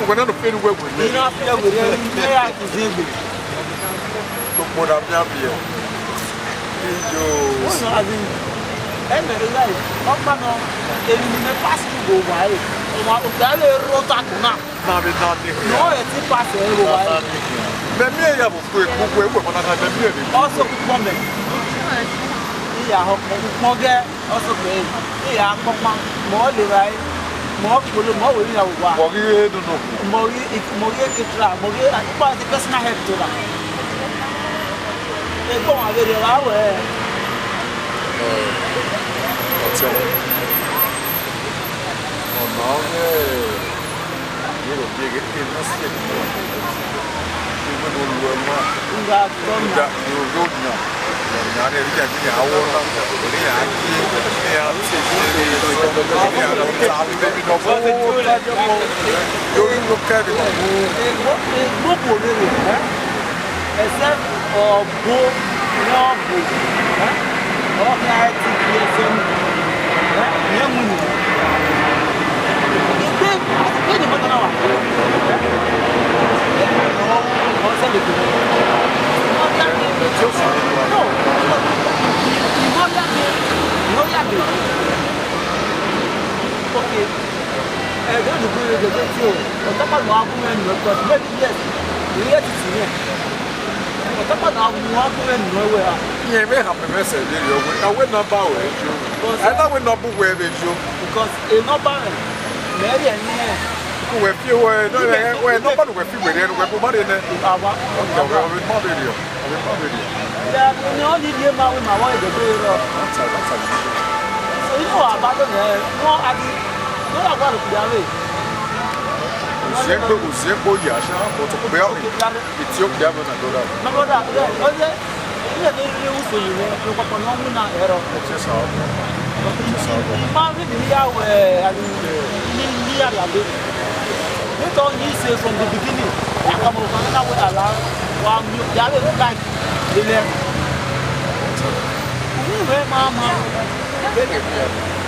Uwẹ na nọ fẹn uwẹ wẹ. Ina fi ẹwẹ rẹ, imẹ ya iziegbe. Okpo na mianmian. Iyo. Wọ́n nọ, as in, ẹ mẹ rẹ láì, ọkpa nọ, èmi ni mẹ pass through vbe owa ẹre. Ọmọ, ọmọ, ọmọ, ọmọ, ọmọ, ọmọ, Ma vbe na ni khian. No, ẹ ti pass ẹ vbe owa ẹre. Mẹ miẹn ya vbe okpukpu, okpukpu, uwẹ ma na kha, mẹ miẹn vbe. Ọ sẹ okpukpu mẹ. Iya họkpọ, ukpọn gẹ, ọ sẹ okpẹ, iya kpọkpa, mẹ ọ le vba ẹre, mẹ ọ kpolo, mẹ ọ wẹ ivbi ya vbe owa. Mẹ ọ ghi re nunu. Mẹ ọ ghi, mẹ ọ ghi eke tra, mẹ ọ ghi, ọkpa ti personal help to ra. Egbe ọmwa vberriọ gha wẹ. Ọtẹn. Ọna ọghe, ẹ, ro gege ke na si ẹre. Iwe ne ọ lu ẹmwa. Nga tọ na. Nga, ro ghe oyan. Oyan ne erha iran awọ na. Erha iran gie, iran te, iran ta, iran ta, iran ta, iran ta, iran ta, Egbo, egbo khuo rere, eh? Except ọbo, ne ọbo, eh? Ọ khian ẹre te gie ẹsẹ mu, eh? Rẹn winna. Egbe, egbe ne mọtọ na wa. Eh? Ọ, ọ sẹ lele. Imọ ya gbe. No. Imọ ya gbe. Imọ ya gbe. Okay. Ẹghẹ ne ugbẹn vbe gẹgẹ tie o, ọ tama ne a gu mwẹ nuẹn, because maybe yes, I re titi mwẹ. Ọ tama ne a gu, a gu mwẹ nuẹn wẹ ra. Rẹn vbe khama mwẹ sẹ vberriọ wẹ, a wẹ nọmba ruẹ yo. Because a na wẹ nọmba uwẹ vbe yo. Because e nọmba mwẹ, mẹ rhie ẹre ne irẹn. Uwẹ fi wẹ, no, wẹ, wẹ nọmba ne uwẹ fi wẹ rhie ne uwẹ bu ma rhie nẹ. Awa. Ọ vbe ma vberriọ. Ọ vbe ma vberriọ. Ẹ, ne ọ ni rhie ma wẹ ma wa ẹdẹ gbe rrọọ. Ọ ta, ọ ta. So, you know, about the, no, I did. No, I want to be away. Uziegbe, Uziegbe ya sha, but okpia, eti okpia vbe na do da. My brother, yeah, oh yeah. Ilẹ ne rhie usu yi nẹ, ne ọkpọkpọ ne ọ winna ẹrọ. Eti sa ọkọ. Eti sa ọkọ. Ma vbe ni ya wẹ, I mean, ni, ni ya la be. They told me say from the beginning, I come over, I will allow, wa mi, ya le like, ilẹ. Ni wẹ ma ma.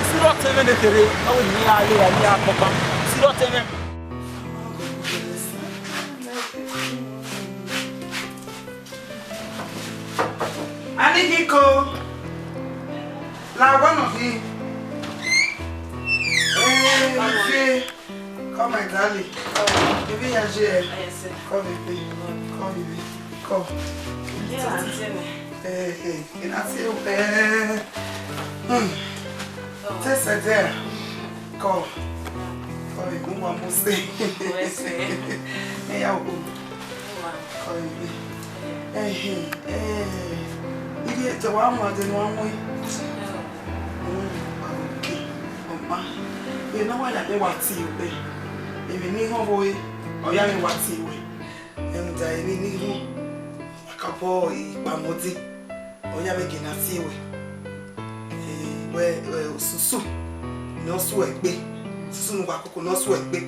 Sirọ tẹmẹ ne kere, awe ni ya le, ya ni ya kpọkpa. Sirọ tẹmẹ. Aniki ko, la one of you. Eh, Ife, come, my darling. Baby, ya je. Come, baby. Come, baby. Come. Eh, eh, ina ti o, eh. Hmm. Te sẹ dia. Come. Come, baby, mo wa mo se. Mo se. Eh, ya o. Come, baby. Eh, eh, eh. Iye te wa mu ade no wa mu. Mm, okay. Ọma. Ena wa ya ne wa tie okpẹ. Emwi ne I họn vbe ore. Ọ ya mwẹ wa tie wẹ, rhunmwuda emwi ne I ru, wa kakabọ ikpamọ dee. Ọ ya mwẹ gele na tie wẹ, eh, wẹ, eh, osusu ne ọ su ẹgbe, osusu ne uwa koko ne ọ su ẹgbe,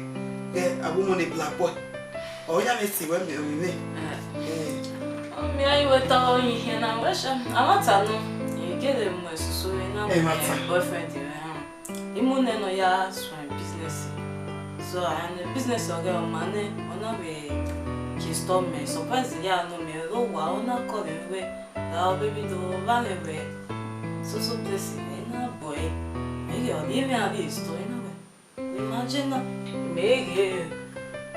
ghẹ avbe ọmọ ne black boy. Ọ ya mwẹ tie wẹ, mẹ, mẹ, mẹ. Eh. Ọ miẹn i wẹ ta ọyẹn na, wẹ sha, a ma ta nọ, I gele mu ẹsoso vbe na, Ẹ ma ta. Boyfriend mwẹ ha. Imẹ nẹ ne ọ ya suẹn business. So, and business ọghe ọ ma nẹ, ọ na vbe ke store mẹ, surprise ya nọ mẹ, ọ wa, ọ na call mwẹ wẹ, "Ah, baby, do vba mwẹ wẹ, so so place, I na bọ ẹ." Ẹ ghe ọ, I vbe a vbe store, I na wẹ, "Imagine na, mẹ ghe,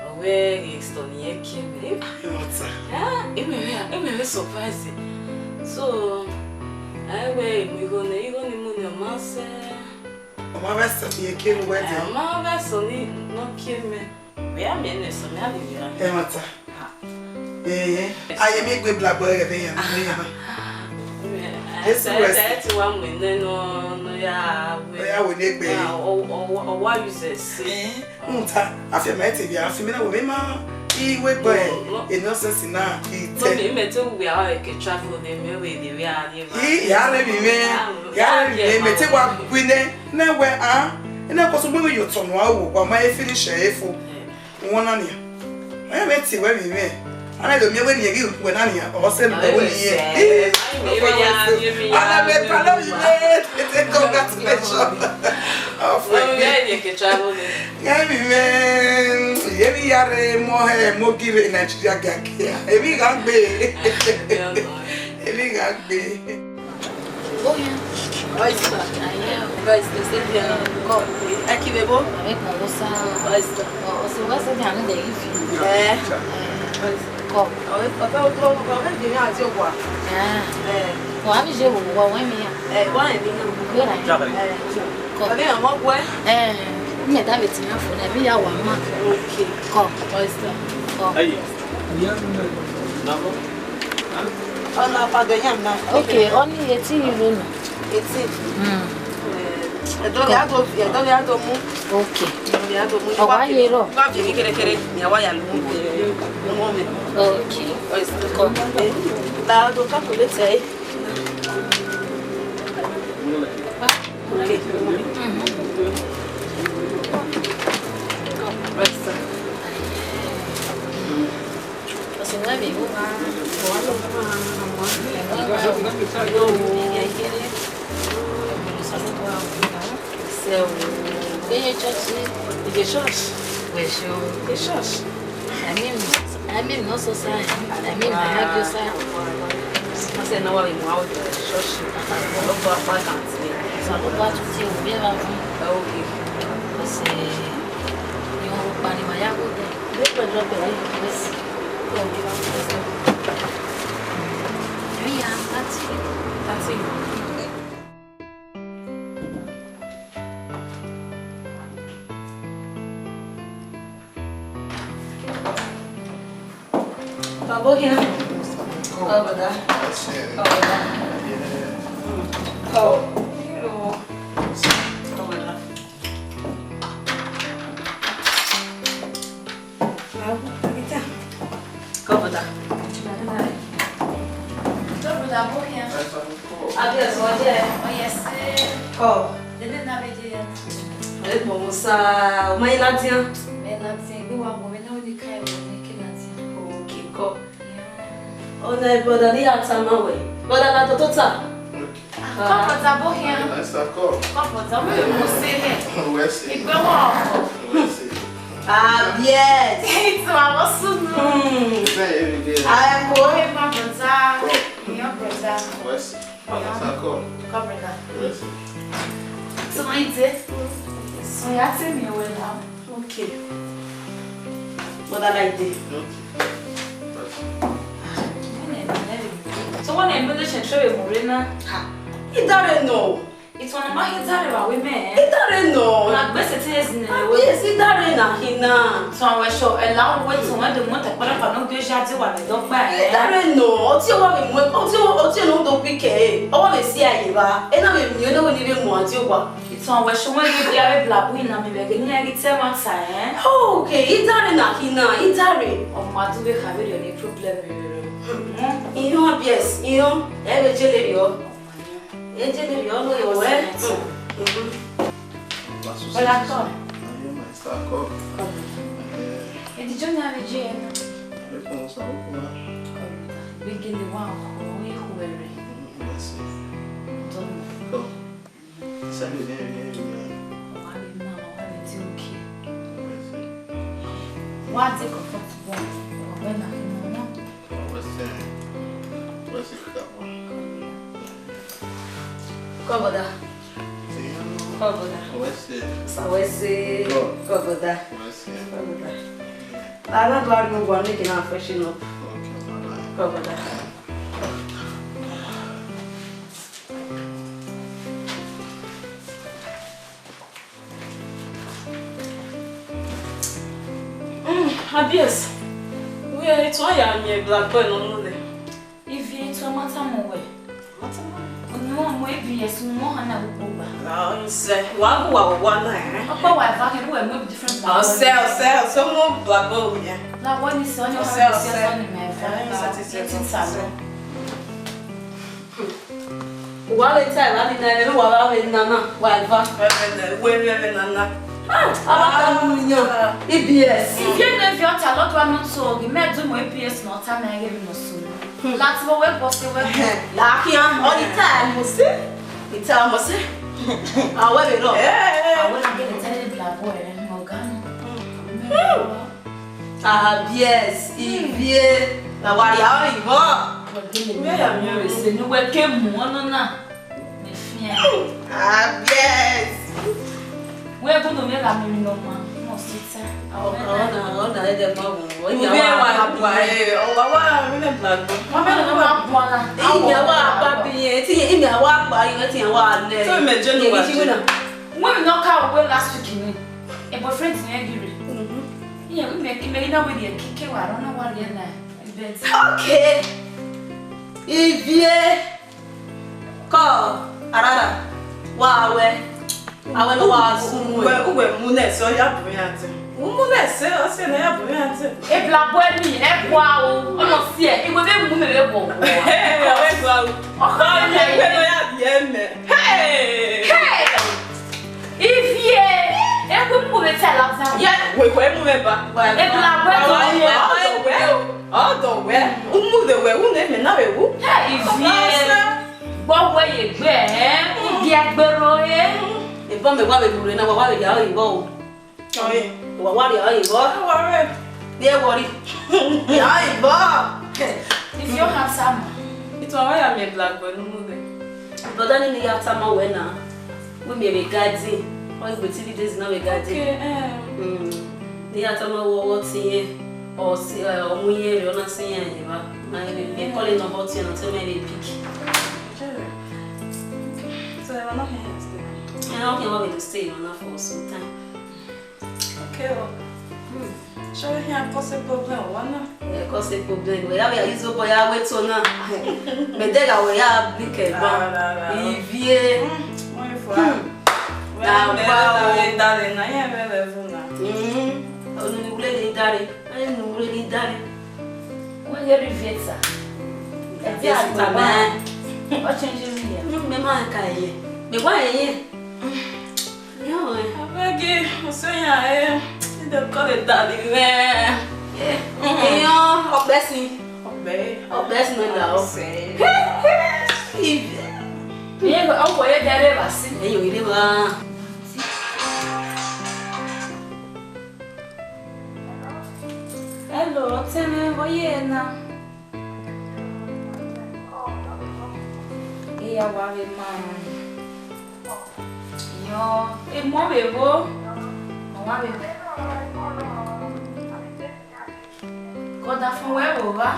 ọ wẹ ghe store ne irẹn kie mẹ." Ẹ ma ta. Ah, I mwẹ vbe, I mwẹ vbe surprise. So, a wẹ I mu igho nẹ, igho ne I mu nẹ, ọ ma sẹ. Ọ ma vbe sẹ ne irẹn kie ne uwẹ dee. Ẹ, ọ ma vbe sẹ ne, ne ọ kie mẹ. Vbe a miẹn nẹ sẹ, mẹ a vbe vbe ra. Ẹ ma ta. Ah. Eh, a ye mi gbe black boy ẹghẹ vbe yan, vbe yan. Ẹ, Jesu ẹ, rest. Ẹ ti wa mu nẹ nọ, nọ ya wẹ. Ọ ya wẹ ne egbe. Ya, ọ, ọ, ọ, ọ wa use ẹ si. Eh, n ta, a fi ma te via, a fi mi na wẹ, mi ma, I wẹ gbe, No, no. E nonsense na, I No, te. me, me too, we are like a travel, they may we, they we are, they I, ya re mi me, Ah, ya re mi yeah, me, me te wa man. Gbe nẹ, nẹ wẹ, ah, ena ko so mo yo tọnu a wo, wa ma e finish e fo. Eh. Wọ́n náà nìyẹn. Wọ́n yẹ mẹ ti wẹ́ mi mẹ́. Ana do mi wẹ́ nìyẹn gí wẹ́ náà nìyẹn. Ọ̀sẹ̀ mi wẹ́ nìyẹn. Ih, ọ̀sẹ̀ mi wẹ́. Ana mẹ kala mi mẹ́. Tètè congratulations. Ọ̀fẹ́. Yẹ mi mẹ́. Yẹ mi yare mọ ẹ mo gire Nigeria gàgìá. Èmi gà gbé. Èmi gà gbé. Oyster. Oyster. Oyster, send here. Come. Ẹ kí bebo. Ẹ kàn lọ sá. Oyster. Ọ, ọ sẹ wá sẹ́dí àánú dẹ̀ yìí fi. Ẹ. Kọ. Ọ̀rẹ́, ọ̀tá ojú ọmọ kan, ọ̀rẹ́ ìgbìmọ̀ àti òkú à. Ẹ. Ẹ. Wọ́n á bí ṣe wò wọ́n wọ́n mi yà. Ẹ, wọ́n ẹ̀ nínú. Gbéra. Ẹ. Kọ. Ọ̀rẹ́ ọmọ gbọ́ ẹ. Ẹ. Ní ẹ̀dá mi ti yàn fún ẹ, bí yà wà má. Ok. Kọ. Oyster. Kọ. Aye. Ọna padọ yam na. Ok, ọ ni eighteen euro nọ. Eighteen. Hmm. Eh, ẹdọ vbe a do, ẹdọ vbe a do mu. Ok. Ẹdọ vbe a do mu. Ọ wa ye rọ. Wa fi mi kẹrẹkẹrẹ, ni a wa ya lu mu, eh, ọmọ mi. Ok. Oyster. Kọ. Eh, la do calculate ẹ. Ok. Oyster. Sẹ o. Eye church. Eye church. Wẹ sure. Eye church. I mean, I mean, not so sad. I mean, I have your side. I said, no, I won't church. Ọlọ́gbọ́n apá kan ti. Ọlọ́gbọ́n tún ti wò bí ẹ bá fún. Ẹ ó kè. Ọ̀sẹ̀ yóò parí màá yá kó dẹ̀. Ilé pẹ̀lú ọbẹ̀ yìí. Yes. Ríya, láti. Láti. Baba here. Come, brother. Come, brother. Come. Come, brother. Come, brother. Come, brother, go here. Abi ẹsẹ ọjẹ. Ọ yẹ sẹ. Come. Dede na vbe je ya. Ẹ gbọ mo sa, o ma yi ladian. Mẹ ladian, egbe wa mọ, mẹ na wẹ ne ka ẹvbo ne ke ladian. Okay, come. Yeah. Ọna brother ni ya ta ma wẹ. Brother na toto ta. Come, brother, bo here. Nice to come. Come, brother, we must say here. Where's it? Igbe wa. Where's it? Ah, yes. It's our soon. Hmm. Say every day. I am going. Come, brother. Come. Your brother. Where's it? Come, brother, come. Come, brother. Where's it? So, my dear, so you tell me well now. Okay. Brother, like this. Okay. So, when I know that she show you more now. Ha. Idare nọ. It's one of my idare wa we me. Idare nọ. Na gbese te ezine. Yes, idare na hina. So, I was sure a long way to when the month of Papa no do ja de wa me do pa. Idare nọ. Oti wa mi mu. Oti, oti no do pick e. O wa me si aye ba. E na me mi, e na we ni be mu ati wa. It Sọ wẹ sọ wẹ ghi dia vbe black boy na, mẹ vbe ghe ne iran ghi te ẹmwata, ẹn? Okay, idare na khin na, idare. Ọ ma du vbe kha vberriọ ne problem rre. Hmm. Iran bies, iran, ẹ vbe jele rriọ. Ẹ jele rriọ, no yọ wẹ. Hmm. Hola, Tom. Come. Ẹ di jọ na vbe je na. Come. Vbe gele wa, ọ, ọ, ikhuẹrẹ. Tom. Come. Send it in, yeah, yeah. Wa vbe ma, wa vbe di oke. Wa de comfort ball. Wa vbe na khin na. What's that? What's it called? Come, brother. Come, brother. What's it? Sa wẹ se. Come. Come, brother. What's it? Come, brother. I don't want to go and make it now freshen up. Okay, bye-bye. Come, brother. Mm, Abies, wẹ etu a ya miẹn black boy nọ nule. Ivie, etu a ma tama wẹ. Ma tama. Unu ọmọ Abies, unu ọmọ hana gbogbo gba. Ah, sẹ, wa gu wa wa na, eh? Ọkpa wa eva khe, wẹ mu different black boy. Ọ sẹ, ọ sẹ, ọ sẹ, ọmọ black boy miẹn. Na wẹ ni sẹ, ọ ni ọ sẹ, ọ sẹ, ọ ni mẹ eva. Eh, sẹ, sẹ, sẹ, sẹ. Uwa vbe ta evba ni na, ẹmwẹ uwa vbe nana, wa eva. Wẹ vbe nana. Ah, aba ta mu yan. Abies. Ivie ne viọ ta lọdua nọ to ghi mẹ du mu Abies nọ ta mẹ ghe vbe nọ so. Lati vbe wẹ bọ se wẹ. La khian, ọ ni ta mu se. Ita mu se. A wẹ vbe rọ. Eh. A wẹ na gele tẹle black boy rẹ nọ ga nọ. Abies, Ivie, na wa rhie aro vbọ. Wẹ ya miẹn ọre sẹ ne uwẹ ke mu ọnọ na, mẹ fian. Abies. Wẹ gu ne mẹ gha miẹn emwi ne ọ ma, ọ sita. Ọna, ọna ẹdẹ ma wu. Ivie wa wa e, ọ wa wa mi ne black boy. Wa mẹ ne ma bu ana. Imi a wa ba bi yẹn, ti imi a wa gba yẹn, ti a wa lẹ. So mẹ je nu wa. Wẹ mi nọ ka wẹ last week ni. E boyfriend yẹn ghi rre. Mhm. Iye ime, ime ghi na wẹ rhie kike wa rọ na wa rhie na. But okay. Ivie. Kọ, arara. Wa wẹ. Awẹ ne wa sun wẹ. Uwẹ, uwẹ mu nẹ sẹ, ọ ya bu iran te. U mu nẹ sẹ, ọ sẹ ne ọ ya bu iran te. E black boy ni, ẹ gua o. Ọ nọ siẹ, iwẹ vbe mu mẹ vbe wọ. Hey, ọ vbe gua o. Ọkọ rẹ ne ya biẹ mẹ. Hey! Hey! Ivie, ewu mu vbe ta la ta. Ye, we we mu vbe ba. E black boy to ye. Ọdọ wẹ, ọdọ wẹ. U mu de wẹ, u ne mẹ na vbe wu. Hey, Ivie. Gbọ wẹ ye gbe, eh? U dia gbero, eh? Ebọ mẹ wa vbe rure na, wa wa vbe ya ro ibọ o. Ọyẹn. Wa wa rhie ọre vbọ. Wa rre. Rhie ẹvbo rri. Rhie ọre vbọ. If you have some. Itu a wa ya miẹn black boy ne u mu dẹ. Brother, ne I ya tama wẹ na. Wẹ miẹn vbe garden. Ọ gbe three days na vbe garden. Okay, eh. Mm. Ne I ya tama wẹ ọ tie, ọ si, eh, ọ mu iye rẹ, ọ na si iran ye evba. Na vbe call nọ bọ tie na, tell me vbe pick. Jere. Okay. So, ẹ wa nọ khian stay? Eh, okay, wa vbe do stay na for some time. Okay, o. Hmm. Sure, he can cause a problem, wa na? Yeah, cause a problem. Wẹ ya vbe ya use obọ ya wẹ to na. Mẹ dẹ gha wẹ ya bike ba. Ra, ra, ra. Ivie. Hmm. Mo ifo. Hmm. Wẹ na mẹ wa o. Dale na, ye vbe level na. Hmm. Onu ni wule ni dale. Ẹ nu wule ni dale. Wẹ ye review ta. Ẹ di agba. Ọ change mi ya. Nu mẹ ma ka ye. Mẹ wa ye. Yo, eh. Abeg, o se yan, eh, I dey call a daddy, man. Eh, eh, ọkpẹ sin. Ọkpẹ. Ọkpẹ sin na o. Iye, ọkpẹ ye dẹrẹ vba si. Eyo, ire vba. Hello, tẹmẹ, vbọ ye na? Iya wa vbe ma. Yọ, emọ vbe vbo? Ọ wa vbe. Ke ọdafẹn wẹ vbe vba?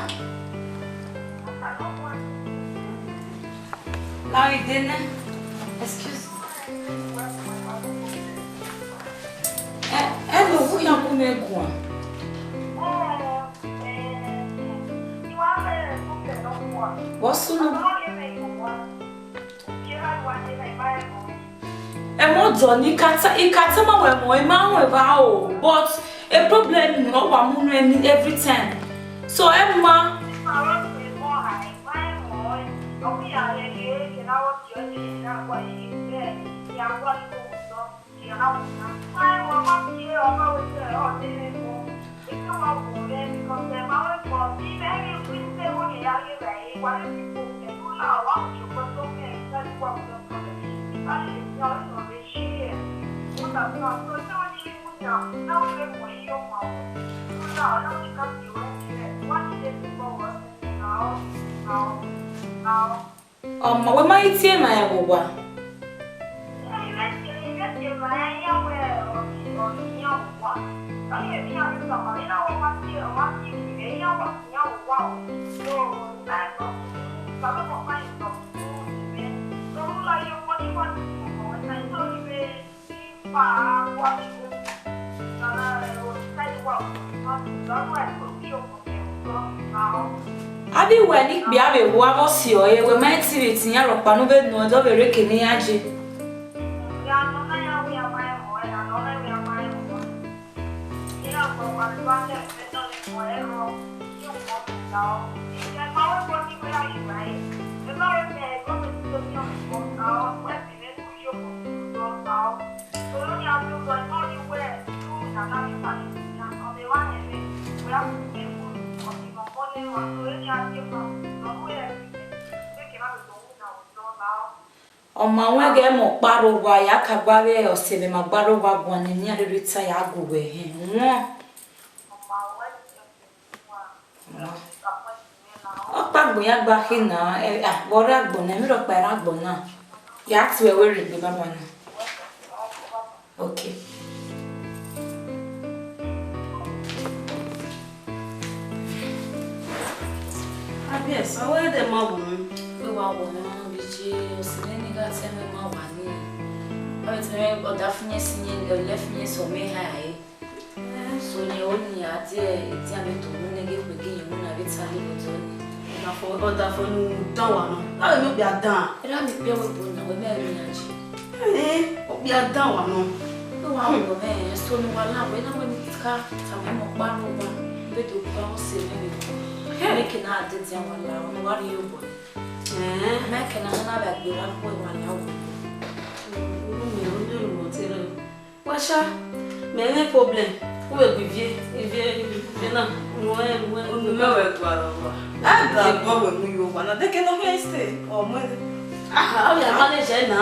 La ide nẹ. Excuse me. Ẹ, ẹ, no, who you come here guan? What's the name? Ẹ mọ Ọdọ ni I ka ta, I ka tama wẹ mọ, I ma ru evba o, but a problem ne ọ wa mu nẹ ni every time. So, ẹ ma. Ọmọ, wẹ ma ghi tie ma rẹn vbe owa. Avbe uwẹ ne ikpia vbe ru avbe ọse ọre, wẹ ma i te vbe te iran rhọkpa ne u vbe nọ ẹdẹ, ọ vbe rre eke ne iran ye. Ọ ma wẹn ghẹ mẹ ọkpa rre owa, ya ka gba vbe ọse mwẹ ma gba rre owa guan ne iran rhirhi ta ya gu wẹ hẹn wọn. Ọkpa agbọn ya gba khin na, ẹ, a, vbe ọ rre agbọn na, emwi rhọkpa i rre agbọn na, ya tie ẹre wẹ rhie egbe banbanna. Okay. Abiẹsa, wẹ dẹ ma wu mwẹ. Wẹ wa wu mwẹ, ma bi je, ọse mwẹ ni gha tẹ mwẹ ma wa ni. Ọ vbe te mwẹ ọda fi yẹn si yẹn, ọ lẹ fi yẹn sẹ ọmọ eha ẹre. So, ne ọ ni a die edian vbe to wu ne ghe kpe gi yẹn wu na vbe ta ye odọ ni. Ọdafẹn, ọdafẹn ne u dan wa nọ. A vbe miẹn okpia dan. Erha miẹn okpia wẹ bo na, wẹ mẹ rhie iran je. Ẹn, okpia dan wa nọ. Wẹ wa wu mwẹ, so ne uwa la wẹ na wẹ ne I ka tama ọkpa rre owa, vbe do gba ọse mwẹ vbe. Mẹ ke na dede a wa la, ne uwa rhie obọ. Ẹn. Mẹ ke na na vbe gbe wa kue wa la wẹ. Unu mẹ, unu mẹ te rẹ. Wa sha, mẹ mwẹ problem, u vbe gu ivie, ivie, ivie na, unu ẹ, unu ẹ. Unu mẹ wẹ gualọ owa. A da gbọ wẹ mu yo owa na, de ke nọ hẹ stay, ọ mu ẹre. Aha, ọ ya manage ẹre na.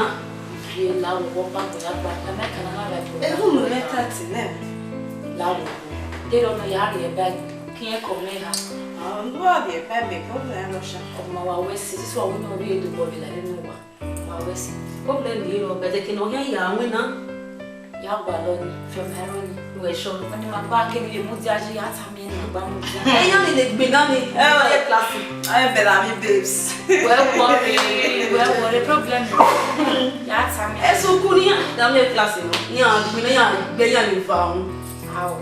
Ye la wọ wọ pa ko ya gba, na mẹ kana na la ko. Even no matter ti nẹ. La wọ. De rọ nọ ya rhie bag, kiẹn kọ mẹ ha. Ah, no a rhie bag, problem ẹ nọ sha. Ọmọ wa wẹ si, si wa wẹ nọ rhie do bọ vbe la nọ wa. Wa wẹ si. Problem ye rọ, but ẹke ne ọ khian ya winna. Ya gualọ ni, fiọma ẹre ni. Wẹ sure. Ọni ma gba kene vbe mudia yi, ya tama ẹn ne ma gba mudia. Ẹ, iran ni le gbinna ni, ẹ, ye class. Ẹ bẹlẹ ami babes. Wẹ worry, wẹ worry, problem. Ya tama ẹn. Ẹ sukun ni iran, da mi class nọ. Iran gbinna, iran gbe, iran le va unu. Ao.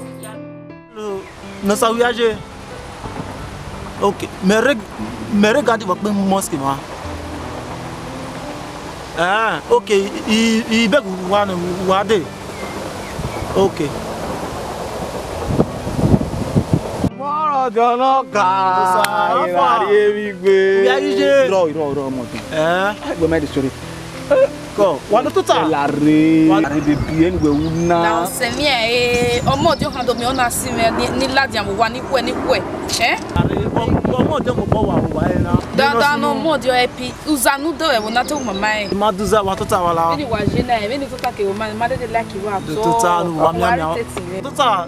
Nọ sa wia ye. Okay, mẹ rre, mẹ rre gadi vbe ọkpẹ mosque mwa. Ah, okay, i, i beg wa nọ, wa dee. Okay. Mọrọ jọ nọ ka, Musa, ìràrí èmi gbé. Wia yi ye. Irọ, irọ, irọ, ọmọ jọ. Eh? Ẹ gbẹ mẹ di sori. Kọ, wa do tota. Ẹ la re. Wa re bebe ẹni wẹ u na. Na ọsẹ ni ẹ, ọmọ ọdiọn khan do miẹn ọna si mwẹ ni, ni ladian vbe owa ni khuẹ, ni khuẹ. Eh? Are, ọmọ ọdiọn mobọ wa, wa ẹre na. Dandan ne ọmọ ọdiọn ẹ pi, uza ne u do ẹvbo na te mama ẹre. I ma do uza, wa tota wa la. Vbene wa ye na, vbene tota ke wo ma, ma dede like wa. Do tota, nu wa mian mian. Tota.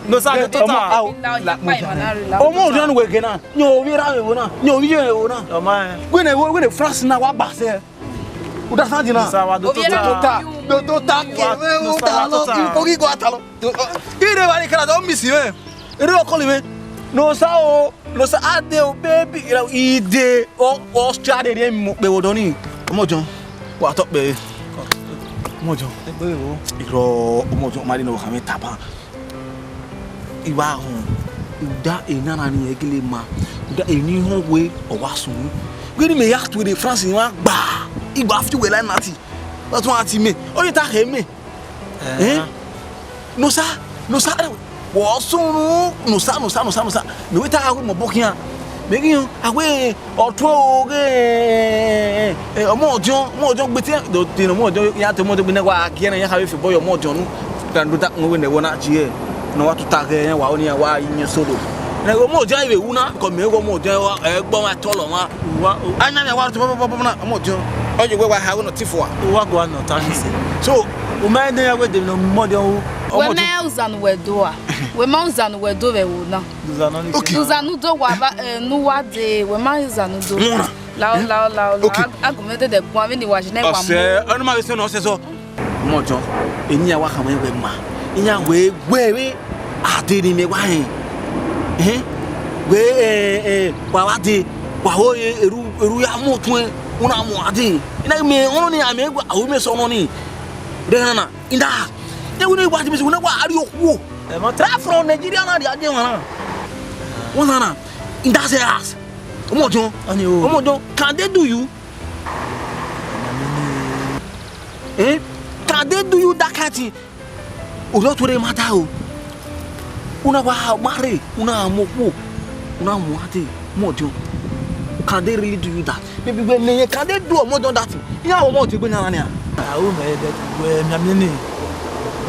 No sa, do tota. Ọmọ ọdiọn wẹ ghe na, yan ovbi erha vbe ẹvbo na, yan ovbi iye vbe ẹvbo na. Ọmọ ẹ. Wẹ ne, wẹ ne France na wa gba sẹ. U da san dina? Sir, wa do tota. Ovbi erha. Do tota ke, wa, we, no, u sir, ta wa lọ, tota. Ogi go ata lọ. Ire wa ni kara do miss me. Ire o call me. No sir o, no sir, I dey o baby. Ide o, o sha de re mu pe wo do ni. Ọmọ jọn. Wa tọ pe. Ọmọ jọn. Egbe wo. Iro ọmọ jọn ma ri no kha me taba. I wa họn, uda enana ni ẹgele ma, uda eni họn wẹ ọ wa sunu. Vbene mẹ ya tuẹ ne France ni wa gba, I gba fi uwẹ la nati. Ọ tuma ti mẹ, ọ ye ta khẹ mẹ. Eh? Nosa, nosa, wọ sunu, nosa, nosa, nosa, nosa. Mẹ wẹ ta a wẹ mọ bọ khian. Mẹ ghi họn, a wẹ ọtuẹn o ghe, eh, ọmọ ọdiọn, ọmọ ọdiọn gbe tiẹn, do te ọmọ ọdiọn, ya te ọmọ ọdiọn gbe ne wa gie na, ya kha vbe fi obọ ye ọmọ ọdiọn nu. Ra ndo ta kun wẹ ne wọ na tie, ne wa tuta ghe, wa oni ya wa yi solo. Ne ọmọ ọdiọn vbe wu na, kọ mẹ ọmọ ọdiọn, ẹ gbọ ma tọlọ ma. Wa, o- A na mẹ wa tọ bọ bọ bọ na, ọmọ ọdiọn. Ọ ye wẹ wa ha wẹ nọ ti fua. Wa gua nọ ta ni se. So, u ma ne ya wẹ de nọ ọmọ ọdiọn o. Wẹ ma uzanu wẹ do a? Wẹ ma uzanu wẹ do vbe wo na? Uzanu ni. Okay. Uzanu do wa ba, eh, nu wa de, wẹ ma uzanu do. Mona. Lao, lao, lao, lao. Okay. Ag-, argument de guan vbe ni wa jine wa mu. Ọsẹ, ọnu ma vbe sẹ nọ ọsẹ sọ. Ọmọ ọdiọn, eni ya wa khama wẹ ma. Iyan wẹ wẹ vbe a de ni mẹ wa hẹn. Eh? Wẹ, eh, eh, wa wa de, wa ho eru, eru ya mu tuẹn, una mu a de. Ina mẹ, ọnọ ni a mẹ, a hu mẹ sọ nọ ni. Rẹ na na, inda. Ye wẹ ne wa de mẹ, wẹ ne wa a ri okhuo. Right from Nigeria na, dia de wana. Wana na, inda se as. Ọmọ ọdiọn. Ani o. Ọmọ ọdiọn, can they do you? Eh? Can they do you that kind thing? Orhiọn tuẹ rre ma da o. Una wa ma rre, una mu okhuo, una mu a de, ọmọ ọdiọn. Can they really do you that? Maybe wẹ ne, can they do ọmọ ọdiọn that thing? Iran ọmọ ọdiọn egbe na nia. A ru mẹ, but wẹ mianmian ni.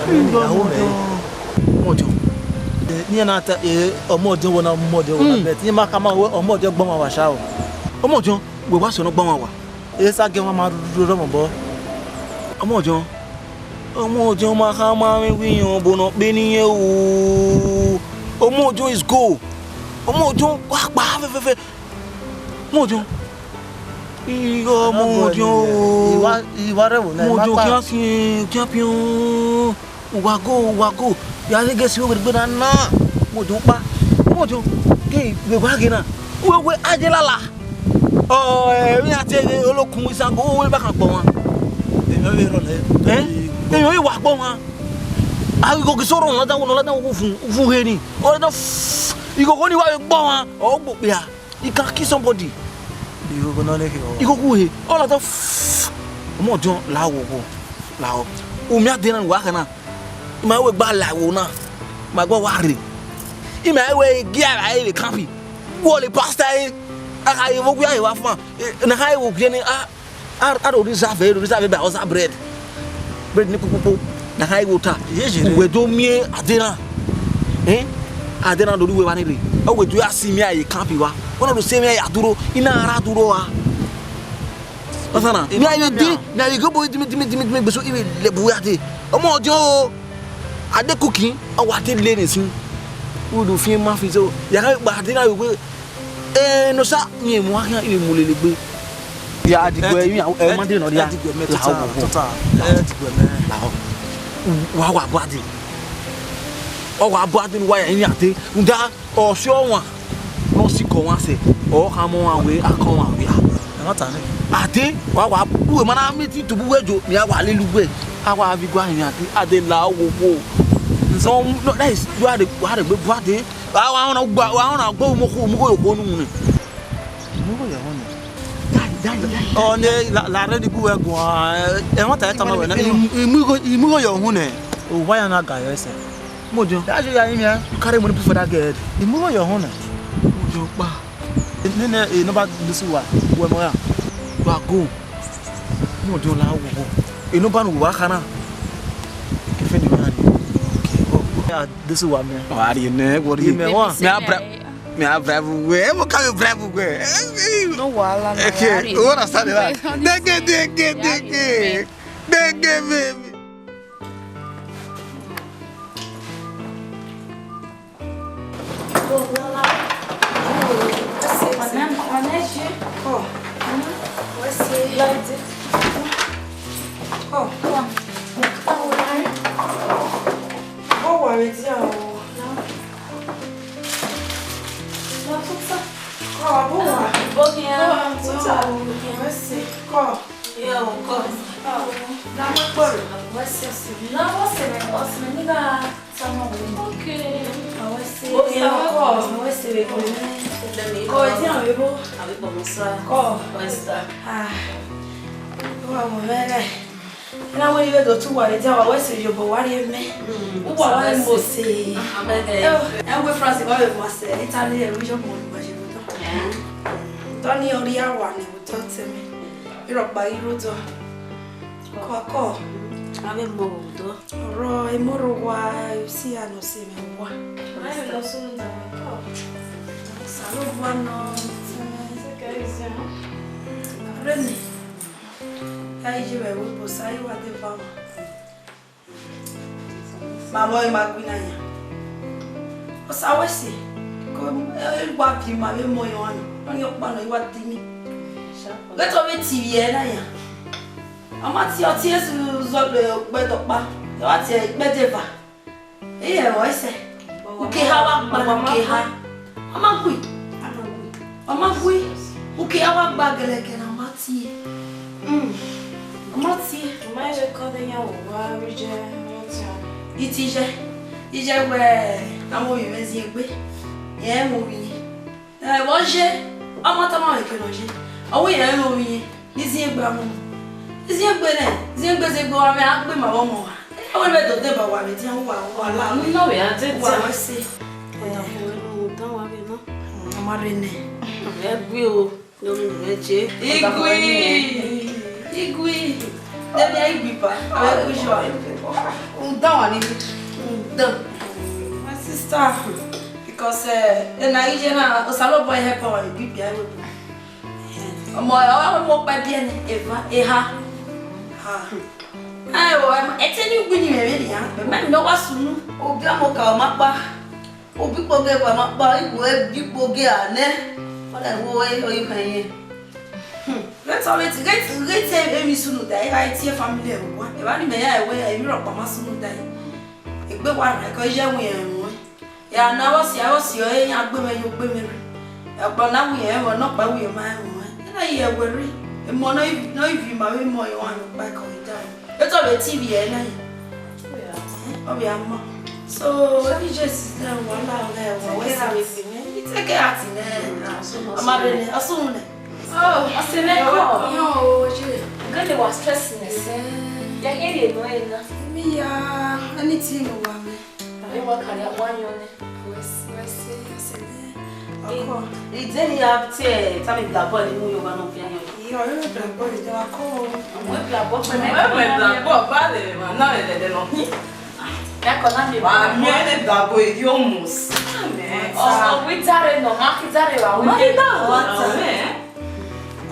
Mianmian ni, a ru mẹ. Ọmọ ọdiọn. Eh, iran na ta, eh, ọmọ ọdiọn wẹ na ọmọ ọdiọn wẹ na, but iran ma khama wẹ ọmọ ọdiọn gbọmwa wa sha o. Ọmọ ọdiọn, wẹ wa sẹ ne ọ gbọmwa wa. Esa gie ọmwa ma rhurhu rre mobọ. Ọmọ ọdiọn, ọmọ ọdiọn ma khama mwẹ wẹ iran obọ ne ọ kpe ne irẹn o. Ọmọ ọdiọn is go. Ọmọ ọdiọn wa kpa fẹfẹfẹ. Ọmọ ọdiọn. Igho ọmọ ọdiọn o. I wa, I wa rre ẹvbo na, ọmọ ọdiọn khian fian, khian fian o. Uwa go, uwa go. Ya ghe ghe si wẹ gbe na na. Ọmọ ọdiọn kpa. Ọmọ ọdiọn. Ke vbe wa ghe na. Wẹ wẹ a je lala. Ọ, eh, emwi a tie ghe olokun isango, wẹ ba kan gbọ wan. Emwi ọvbehe rrọọ nẹ. Eh? Emwi ọvbehe wa gbọ wan. A ghi ghogo sẹ orọnrọn lada wo, lada wo vun, vun he ni. Ọ lada f-, ighogho ni wa vbe gbọ wan, ọ gbe okpia. He can kill somebody. Ighogho nọ nẹ khe. Ighogho he, ọ lada f-, ọmọ ọdiọn la wo wo, la wo. U miẹn ade na ne uwa khẹ na. Ima wẹ gba la ẹvbo na, ima gba wa rre. Ima wẹ gie ara ẹre vbe camp. Wọle pastor ẹre, a kha re vbe owiẹ a re vbe afan, eh, ne a kha re vbe owiẹ ni, a, a, a do reserve, do reserve ba ọza bread. Bread ni kpokpokpo, ne a kha re vbe ota. Uwẹ do miẹn ade na. Eh? Ade na do rri uwẹ evba ni rre. Ọ wẹ do ya si imian ye camp evba. Wẹ na do si imian ya duro, I na ra duro a. Ọsana, mẹ a ye de, mẹ a ye ghe obo dimi, dimi, dimi, dimi, gbeso, I vbe lẹ bu ya de. Ọmọ ọdiọn o, a de cooking, ọ wa te le ne sin. U do fian ma fi so, ya gha gba de na yo gbe. Eh, no sa, mi emu a khian, I vbe mu lele gbe. Ya diguẹ, eh, eh, ma de nọ dia. Eh, diguẹ mẹ, la tota, o, tota, eh, diguẹ mẹ. La o. Wa wa bu ade. Ọ wa bu ade, wa ya ini ade. Nda. Ọse ọmwa ne ọ sikẹ ọmwa sẹ, ọ khama ọmwa wẹẹ, a kẹ ọmwa wia. Ẹmwata nẹ. Ade, wa wa bu emwa na miẹn itubu uwẹ jo, mẹ a wa lele uwẹ. A wa vbe igua hin ade, ade la wo wo. No, no, that is, wa rhe, wa rhe gbe bu ade. Wa, wa na gba, wa na gbe mu khu, mu khu yo khu nu ne. Mu khu yo khu ne. Dai, dai, dai. Ọ ne la, la rẹ ni bu wẹ guan. Ẹmwata ta ma wẹ na. Imu, imu igho, imu igho yo khu ne. O wa ya na ga yo ẹsẹ. Ọmọ ọdiọn. That's why you are in here. You carry money put for that girl head. Imu igho yo khu ne. Ọmọ ọdiọn kpa. Nene, eh, number this one. Wẹ mọ ya. You are go. Ọmọ ọdiọn la wo wo. E number nu wa khana. Ke fẹ ni ma ni. Okay. Oh, oh. Yeah, this one, man. Wa ri nẹ, wa ri. Give me one. Me a bra-, me a bribe wẹ. Mo ka me bribe wẹ. No wahala, man. Okay. Wa ri. What I said that. Dege, dege, dege. Dege, baby. Yo, come. What's your name? What's your name? What's your name? Okay. What's your name? What's your name? What's your name? What's your name? Ah. What's your name? Ena wẹ I vbe do tu uwa vbe dia, wa wẹ sẹ iyobọ wa rhie mẹ. Uwa wa mose. Amen. Ẹ wẹ France wa vbe mu asẹ, Italy ẹ ru yọ mọ ni wa ye do. Tọni ọ rhie awa ni vbe otọ tẹ mẹ. Irọkpa ghi rre odọ. Kọ, kọ. Avbe mọ vbe odọ. Ọrọ emọ rre owa, si ya nọ sẹ mwẹ owa. Osanobua nọ. Reni. Ya iye vbe ẹvbo Osa, I wa deba mwa. Ma vbe ọre ma gui na yan. Osa wẹ sẹ, ko, e wa viọ ima vbe emọ yan ọnii, ọnii ọkpa nọ I wa dinmwi. Ghẹ te ọ vbe te ivbi ẹre na yan. Ọ ma tie ọtẹn esu zọ gbe ukpẹdẹ ọkpa, ọ wa tie ikpẹdẹ eva. Iyẹn vbe ọ sẹ, ukeha wa gba, ukeha. Ọ ma gui, ọ ma gui, ukeha wa gba gẹlẹgẹlẹ, ọ ma tie. Mm. Ọ ma tie. Ọ ma rẹn vbe kọ de yan vbe owa vbe iye ọtẹn. I te iye, iye wẹ, na mu ovbi mwẹ ziengbe, irẹn mu ovbi mwẹ. Ẹ, vbe ọ ye, ọ ma tama mwẹ kẹ ne ọ ye. Ọ wẹ irẹn mu ovbi mwẹ. Iziengbe amọ. Iziengbe nẹ, iziengbe zegbe wa mwẹ a gbe ma vbe ọmọ wa. Ọ wẹ do deba wa vbe edian uwa, uwa la. Unu nọ vbe a te uwa dia. Wẹ se. Ọdafẹn wẹ ne udan wa vbe nọ. Ọ ma rre nẹ. Ẹ gui o, ne ọ rre nẹ je. Igui, igui. Dẹmwẹ a igui ba, ọ vbe gui jọ. Udan wa ni, udan. My sister, because, eh, ena iye na, Osanobua help wa igui bia we. Ọmọ ọre ọmọ ọkpa biẹ nẹ, eva, eha. Ha. Ẹ o, ẹmọ, ẹtẹ ni ugbini mwẹ vbe nian, mẹ ma nọ wa sunu. Ogiamọ ka ọ ma kpa. Obi kpoge wa ma kpa, igbo e bi kpoge a nẹ. Ọna wo e o yi kan yẹn. Ghẹ te, ghẹ te, ghẹ te emwi sunu da, e gha tie family ẹvbo wa. Eva ni mẹ ya ẹwe, emwi rhọkpa ma sunu da. Egbe wa rẹ, kọ iye ẹwẹn ẹmwẹ. Ya na vbọ si, a vbọ si ọre iran gbe mwẹ ye ogbe mwẹ rre. Ọkpa na wu irẹn ẹmwẹ, nọkpa wu irẹn ma ẹmwẹ. Ena ye ẹwẹ rre. Emọ nọ i, nọ i viọ ima vbe emọ ọmwa nọkpa ẹkọ vbe da. Eto vbe te ivbi ẹre na ya. Ọ vbe a ma. So, every day since then, wala ọghẹ ẹwa, wẹ service nẹ. I take care ati nẹ. Ama rẹ nẹ, ọsunu nẹ. Oh, ọsẹ nẹ kọ. Yo, oye. Gele wa stress nẹ sẹ. Ya gele no ena. Mi ya, anything no wa me. Ẹ wa kare awa yan nẹ. Wẹ se, wẹ se, wẹ se nẹ. Ọkọ. Ide ni ya tie tami black boy ni mu yo ba nọ fian yan. Iyo, yo black boy de wa kọ. Ọmọ black boy pẹ mẹ. Ọmọ black boy ba le ma na le le nọ. Ya kọ na mi. Wa mi ene black boy yo mus. Amen. Ọ, ọ wi dare nọ, ma ki dare wa. Ma ki dare wa. Amen.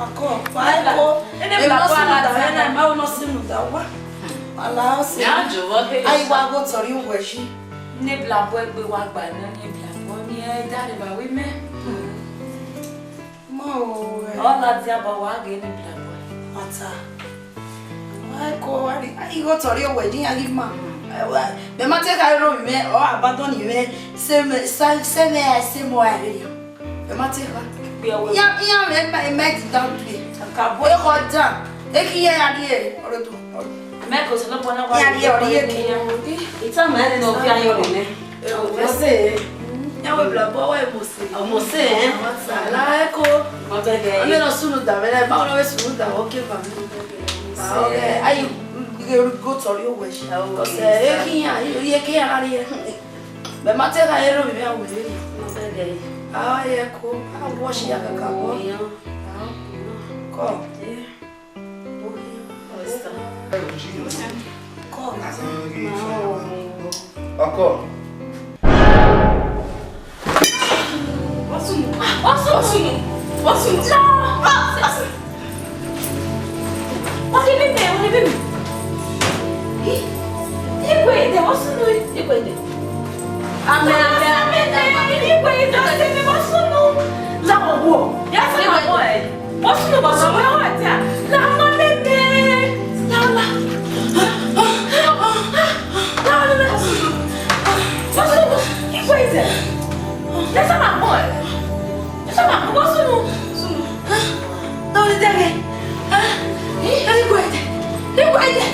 Ọkọ, wa eko. Ene black boy na dare na, ma wo nọ sunu da wa. Ala o se. Ya jo wo ke. Ai wa go tori uwe ji. Ne black boy gbe wa gba na, ne black boy ni e dare ba wi mẹ. Ma o, eh. Ọ la dia ba wa ghe ne black boy. Mata. Wa ko wa ri, igho tọrọ wẹ din ya ghi ma. Eh, wa, mẹ ma te kha ro mẹ, ọ abandon mẹ, se mẹ, sa, se mẹ, se mo a re. Mẹ ma te kha. Iran, iran mẹ, mẹ, mẹ di down today. Ka bo. E kho da. E ki ye ya die, oro do. Mẹ ko se no bona wa. Ya die, ori ye ki. Ita mẹ ne no fi ayo re nẹ. Ẹ o, wẹ se. Ya wẹ black boy, wẹ mose. Ọ mose, eh? Ala eko. Ọ bẹgẹ. Ame nọ sunu da, mẹ na, ma nọ vbe sunu da, okay, fam. Ah, okay. Ayi, go tori uwe ji. Ọ, okay. Because, eh, e ki yan, e ki yan ari, eh. Mẹ ma te kha ro mẹ, mẹ a wẹ. Ọ bẹgẹ. Ah, eko. A wo si ya kaka wo. Ko. Ọkọ. Ọsunu. Ọsunu. Ọsunu. Ọsunu. Ọsunu. Igwe ede, Ọsunu, igwe ede. Amen, amen, amen, amen. Igwe ede, Ọsunu, Ọsunu. La wo. Ya se ma wo e. Wọ́n sún lọ bọ̀ sọ̀rọ̀ ẹ̀wọ̀n àti à. Làwọn lè dé. Làwọn. Làwọn lè dé. Wọ́n sún lọ. Ìwé ìtẹ̀. Lẹ́sẹ̀ máa bọ̀ ẹ̀. Lẹ́sẹ̀ máa bọ̀. Wọ́n sún lọ. Làwọn lè dé. Ìwé ìtẹ̀. Ìwé ìtẹ̀.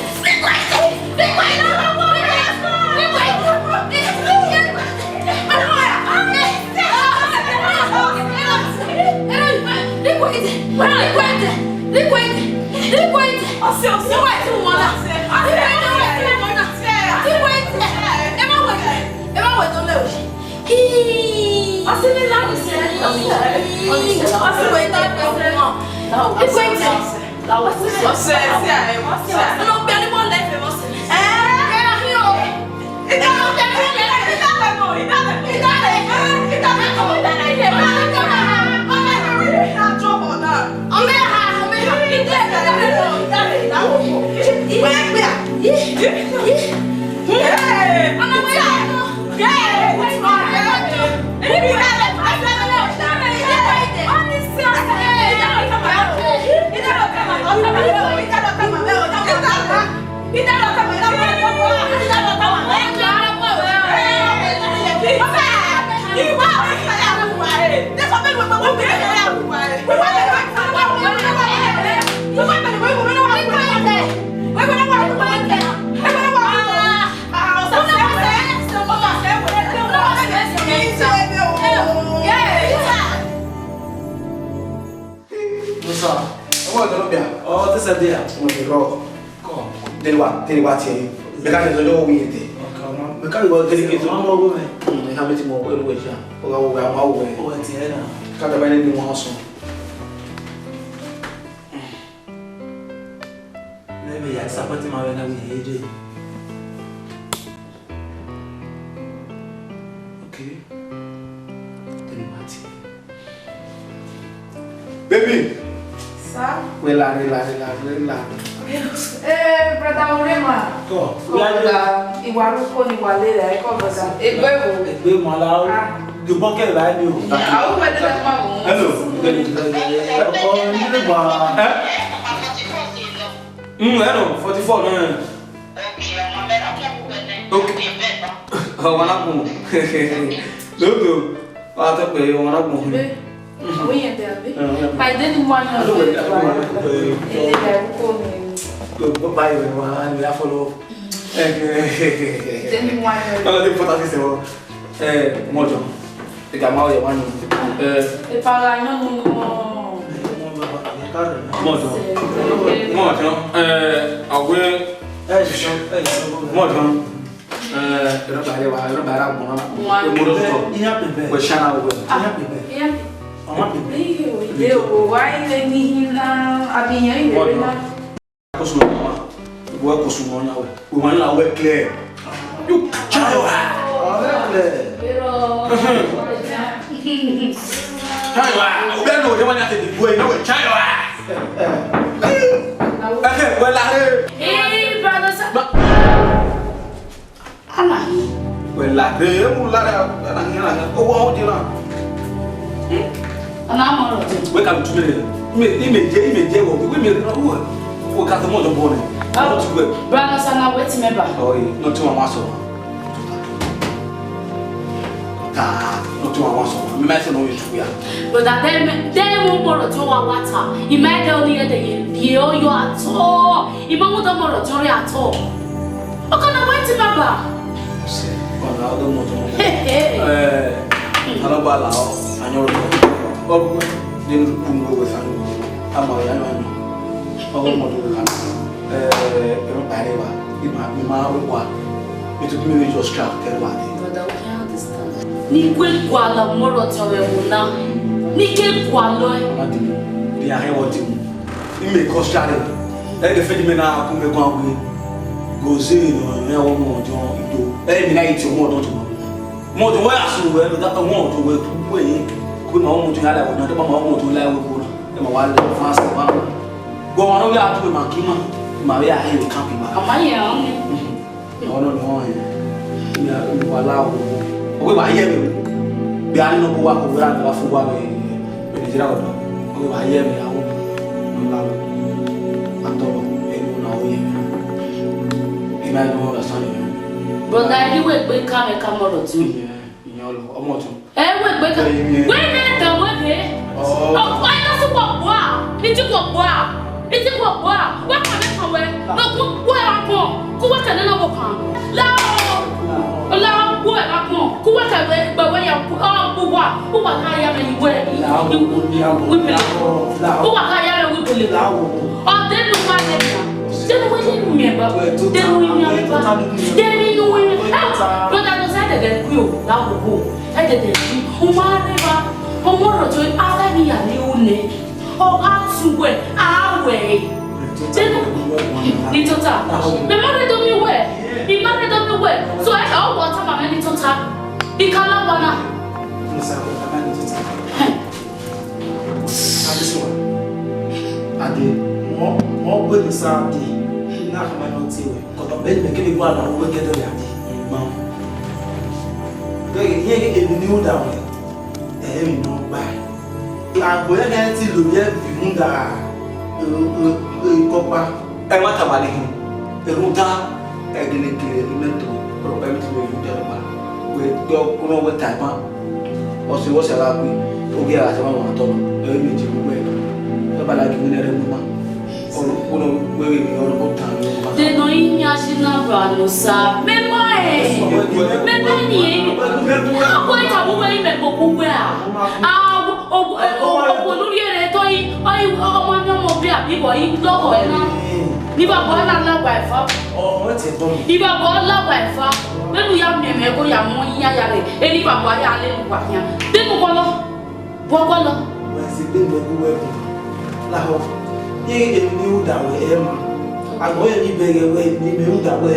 Ọse, ọse, wait, wait, wait. Ọse, wait, wait, wait. Ẹ má wẹ, ẹ má wẹ, don't let us. Hii. Ọse, wait, wait, wait. Ọse, wait, wait. Ọse, wait, wait. Ọse, ọse, ọse. No, be any more life, ọse. Eh? No, sir. Ẹ wọ ẹdẹ lọ bia. Ọ, this is there. Mo ti rọ. Come. Dele wa, dele wa tie. Mechanic ló yọ wí yẹn tẹ. Okay, ọmọ. Mechanic wọ dele ke so. Ọmọ wo mẹ. Hmm, ẹ ha mi ti mọ wẹ lu wẹ ja. O ga wo wẹ, a ma wo wẹ. O wẹ tie na. Ka da ba ni ni wọn sọ. Let me ya disappoint ma wẹ na wí yẹn je. Okay. Tell me what. Baby. Sir? Wẹ la, wẹ la, wẹ la, wẹ la. Eh, brother Orema. Kọ. Brother, ìwà arúgbó ni wà lélẹ̀, ẹ kọ́ brother. Egbe wo? Egbe mọ la o. Ah. Dùbọ́ kẹ́ la ni o. Àwọn ọmọ ẹgbẹ́ náà máa wọ̀ wọ́n. Hello. Ọkọ nílé wa. Ẹ? Mm, hello, forty-four náà. Okay. Ọmọ alákùn. Lóòótọ́, wàá tọ́ pé ọmọ alákùn. Ebe, àwọn èèyàn tẹ àbí? Pàdé ni mo yàn. Àdúgbò ẹ̀, àdúgbò ẹ̀. Ilé ìgbà ìwúkọ mi. Báyìí wẹ̀ wá ní afọlọ́. Tẹ́ni mo yàn. Ọlọ́dún pọ́tà ti sẹ́wọ́. Ẹ, mọ̀jọ̀. Ẹ̀ka máa yẹ wá nù. Ẹ. Ìpara yán nù mọ́. Mọ̀jọ̀. Mọ̀jọ̀. Ẹ, àwẹ̀. Ẹ, ṣiṣọ́. Ẹ, ṣiṣọ́. Mọ̀jọ̀. Eh, ẹrọ ba rẹ wa, ẹrọ ba rẹ agbọn na. Wa. Emo do tọ. Iya pepe. Wẹ shana wẹ. Iya pepe. Iya. Ọmọ pepe. Iyo, ide o, wa ile ni hina, abi yan ile na. Kosun ọmọ. Wẹ kosun ọmọ na wẹ. Wẹ wa na wẹ clear. You try wa. Ọmọ clear. Pero. Try wa. O bẹ no, o de wa na te di wẹ, no wẹ try wa. Ẹ, wẹ la re. Eh, brother, sir. Ana hin. Wẹ la rre, emu la rre, ana hin, ana hin. Owa o dira. Ana mọ ọrọ tẹ. Wẹ ka tu mẹ. Ime, ime je, ime je wọ. Wẹ me rẹ wọ. Wẹ ka tẹ mọ dọ bọ nẹ. Ọrọ ti wẹ. Brother Sana, wait me ba. Oh, no ti wọn ma sọ. Ta, no ti wọn ma sọ. Mi ma sọ no YouTube ya. Brother, then, then mo mọ ọrọ ti wa wa ta. Ima de oni ye de ye. Bi o yo ato. Ima mo do mọ ọrọ ti o re ato. Ọkọ na wẹ ti baba. Ọna ọdọ mọ ọdọ mọ. Ẹ, alọgba la ọ, anyọ rẹ. Ọgwẹ de nu ku mu wẹ sanu. Ama ya ya ni. Ọgwẹ mọ do ka. Ẹ, ẹrọ ba re wa. Ima, ima wẹ wa. Etu mi wẹ just crack kẹrẹ wa de. Brother, we can't understand. Ni kue gualọ mọrọ tọrọ ẹvbo na. Ni ke gualọ ẹ. Ọna di mu. Di ahẹ wọ di mu. Ime kọ sare. Ẹ gẹ fẹ di mẹ na ku mẹ guan wẹ. Goze nọ, ẹ wọ mọ ọjọ ido. Ẹ mi na iti ọmọ ọdọ to. Mọ ọdọ wẹ asu wẹ, da ọmọ ọdọ wẹ ku wẹ ye. Ku ma ọmọ ọdọ ya la wẹ na, da ma ọmọ ọdọ la wẹ ko na. Ẹ ma wa lẹ fast wa. Gọ wa no ya tu ma ki ma. Ma ya he kan pi ma. Ama ye ọmọ. Ọnọ ni wọn yẹn, ìyá olùwà láwọ, ọwọ́ ìwà ayé mi, bí a nínú kó wá kó wúrà ní wá fún wa ní Nàìjíríà ọ̀dọ́, ọwọ́ ìwà ayé mi àwọn ọ̀la àtọ̀rọ̀ ẹni ọ̀nà òye mi, ìmọ̀ ẹni wọn lọ sọ́ni mi. Brother, you will be coming, come on, too. Ìyẹn ọlọ, ọmọ ọ̀tún. Ẹ wẹ gbe ka. Wẹ ne da wẹ ghe. Ọ, ọ, ẹ na sukọ gbua. Iti kọ gbua. Iti kọ gbua. Wẹ ka ne kan wẹ. No ku wẹ ra kọ. Ku wẹ kẹnẹ na wọ kan. La o. La o, ku wẹ ra kọ. Ku wẹ kẹ wẹ gbe wẹ ya ku. Ọ ku wa. Ku wa ka ya mẹ ni wẹ. Wi bele. Ku wa ka ya mẹ wi bele. Ọ de nu wa le. Denu inu eba. Denu inu inu. Brother, no say ẹdẹdẹ kui o, la wo wo. Ẹdẹdẹ kui. U ma rre evba. Ọmọ rẹ ọtọ, a gha ni ya ni u nẹ. Ọ gha tu wẹ, a wẹ ẹre. Denu, ni tota. Mẹ ma rre do mi wẹ. I ma rre do mi wẹ. So, ẹ ka ọ wọ ọta ma mẹ ni tota. I ka la wa na. Adesua, Ade, mọ, mọ gbe ne sa de, na khama nọ tie wẹ, kọtọ bẹ mẹ kele gua na wẹ gẹdẹ ya de, ma. Bẹ ye ye emi ni uda wẹ, ẹ emi nọ gba. Agbo ya ga ti lo ye bi mu da, e, e, e, kọkpa. Ẹ ma tama ne hin, erhunmwuda, ẹgele kele ne imẹ to, ọrọkpa ẹmwẹ ti wẹ ye uda ba, wẹ gbe ọkpọnọ wẹ ta ima. Ọse vbọse a gha gui, ogie a gha sẹ ọmwa tọ nọ, ẹ i vbe je vbe uwẹ, ẹ ba ladian ne ẹrẹ mu ima. Ọro, ọro, wẹ vbe emwi ọre ọ tan ne ima. De nọ iyan si na ra ne Osa, mẹ ma ẹ, mẹ ma ni ẹ, a kue ta vbe uwẹ imẹ koko uwẹ a, a, o, o, o, o, ne u rhie ẹre tọ i, ọ i, ọ ma miẹn ọmọ bi abi vbọ i lọghọ ẹre na. Ni baba na la wa ẹfa. Ọ, ọ te bọ mi. Ni baba la wa ẹfa. Vbene u ya miẹn mẹ ko ya mu iyan ya rre, eni baba ya lele uwa khian. Vbene u gualọ, wa gualọ. Wẹ se vbene u gu wẹ bu. Lahọ. Ye eni ni uda wẹ ẹ ma. Agbọn ye ni bẹghe wẹ ni mẹ uda wẹ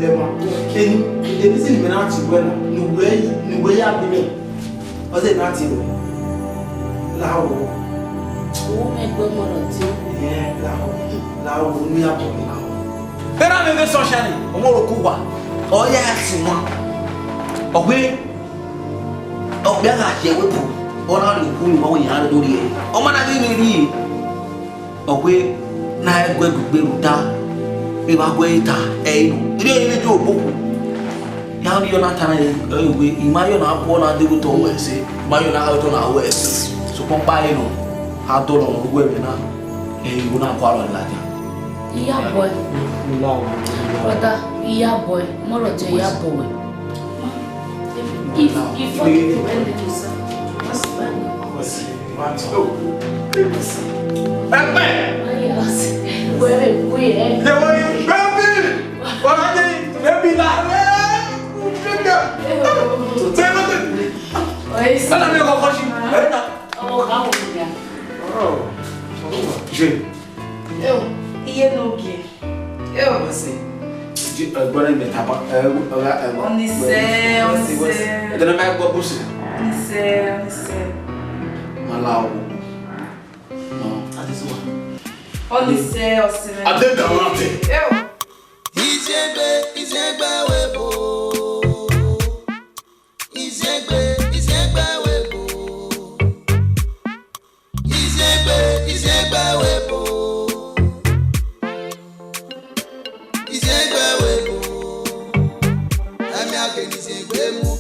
ẹ ma. Eni, eni si ni mẹ na ti wẹ na. Nu wẹ, nu wẹ ya bi mẹ. Ọ zẹ na tie wẹ. Lahọ. Wo mẹ gbe ọmọ rẹ ọtẹn. Ẹ, lahọ. Lahọ, unu ya bọ mi lahọ. Erha mwẹ vbe Sunshine, ọmọ rẹ okuwa. Ọ ya si wan. Ọ wẹ, ọ kpia gha si ẹvbo ebu, ọ na rhie ukhu ne uwa wẹ iran do rhie. Ọ ma na ghi rhie rhie. Ọ wẹ na gu ẹdẹ ugbe rhunmwuda, evba gu ẹre ta, ẹ i nọ. Erriọ, erriọ, erriọ, obokhu. Ya rhie ọna ta na, ẹ, ẹ, wẹ, ima rhie ọna bu ọna deghẹ otọ wẹ ẹse, ima rhie ọna gha otọ na wẹ ẹse. Sokpan ọkpa ẹre nọ, a dọlọ mwẹ uwẹ mwẹ na, ẹ i ru na gualọ ladian. Iya boy. Brother, iya boy. Mọrọ jẹ iya boy. If, if you end it, sir. Ẹgbẹ́. Wẹ́rẹ́ kú yẹ. Yẹ̀wò yìí, bẹ́ẹ̀ni. Ọ̀rọ̀ ajé, bẹ́ẹ̀ni la. Bẹ́ẹ̀ni. Ọ̀rọ̀ ìsìn. Ẹ̀rọ mi kọ̀ọ̀kan ṣì. Ẹ̀rọ náà. Ọmọ kan wò ni ya. Ọ̀rọ̀. Ṣe. Eo, iye n'ogie. Eo. Wẹsẹ. Ji, ẹ, gbọ́dọ̀ ìgbẹ́ taba. Ẹ, ẹ, ẹ, ẹ, Ọnise, wẹsẹ, wẹsẹ. Ọnise. Ẹ dẹ́nà máa gbọ́ bó ṣe. Ọnise, Ọnise. Màá la o. Mọ, a ti sọ wa. Ọnise, Ọsẹ. Adé dàrú àtẹ. Eo. Izegbe, izegbe we bo. Izegbe, izegbe we bo. Izegbe, izegbe we bo. Izegbe we bo. Ẹmi a ke ni izegbe mu.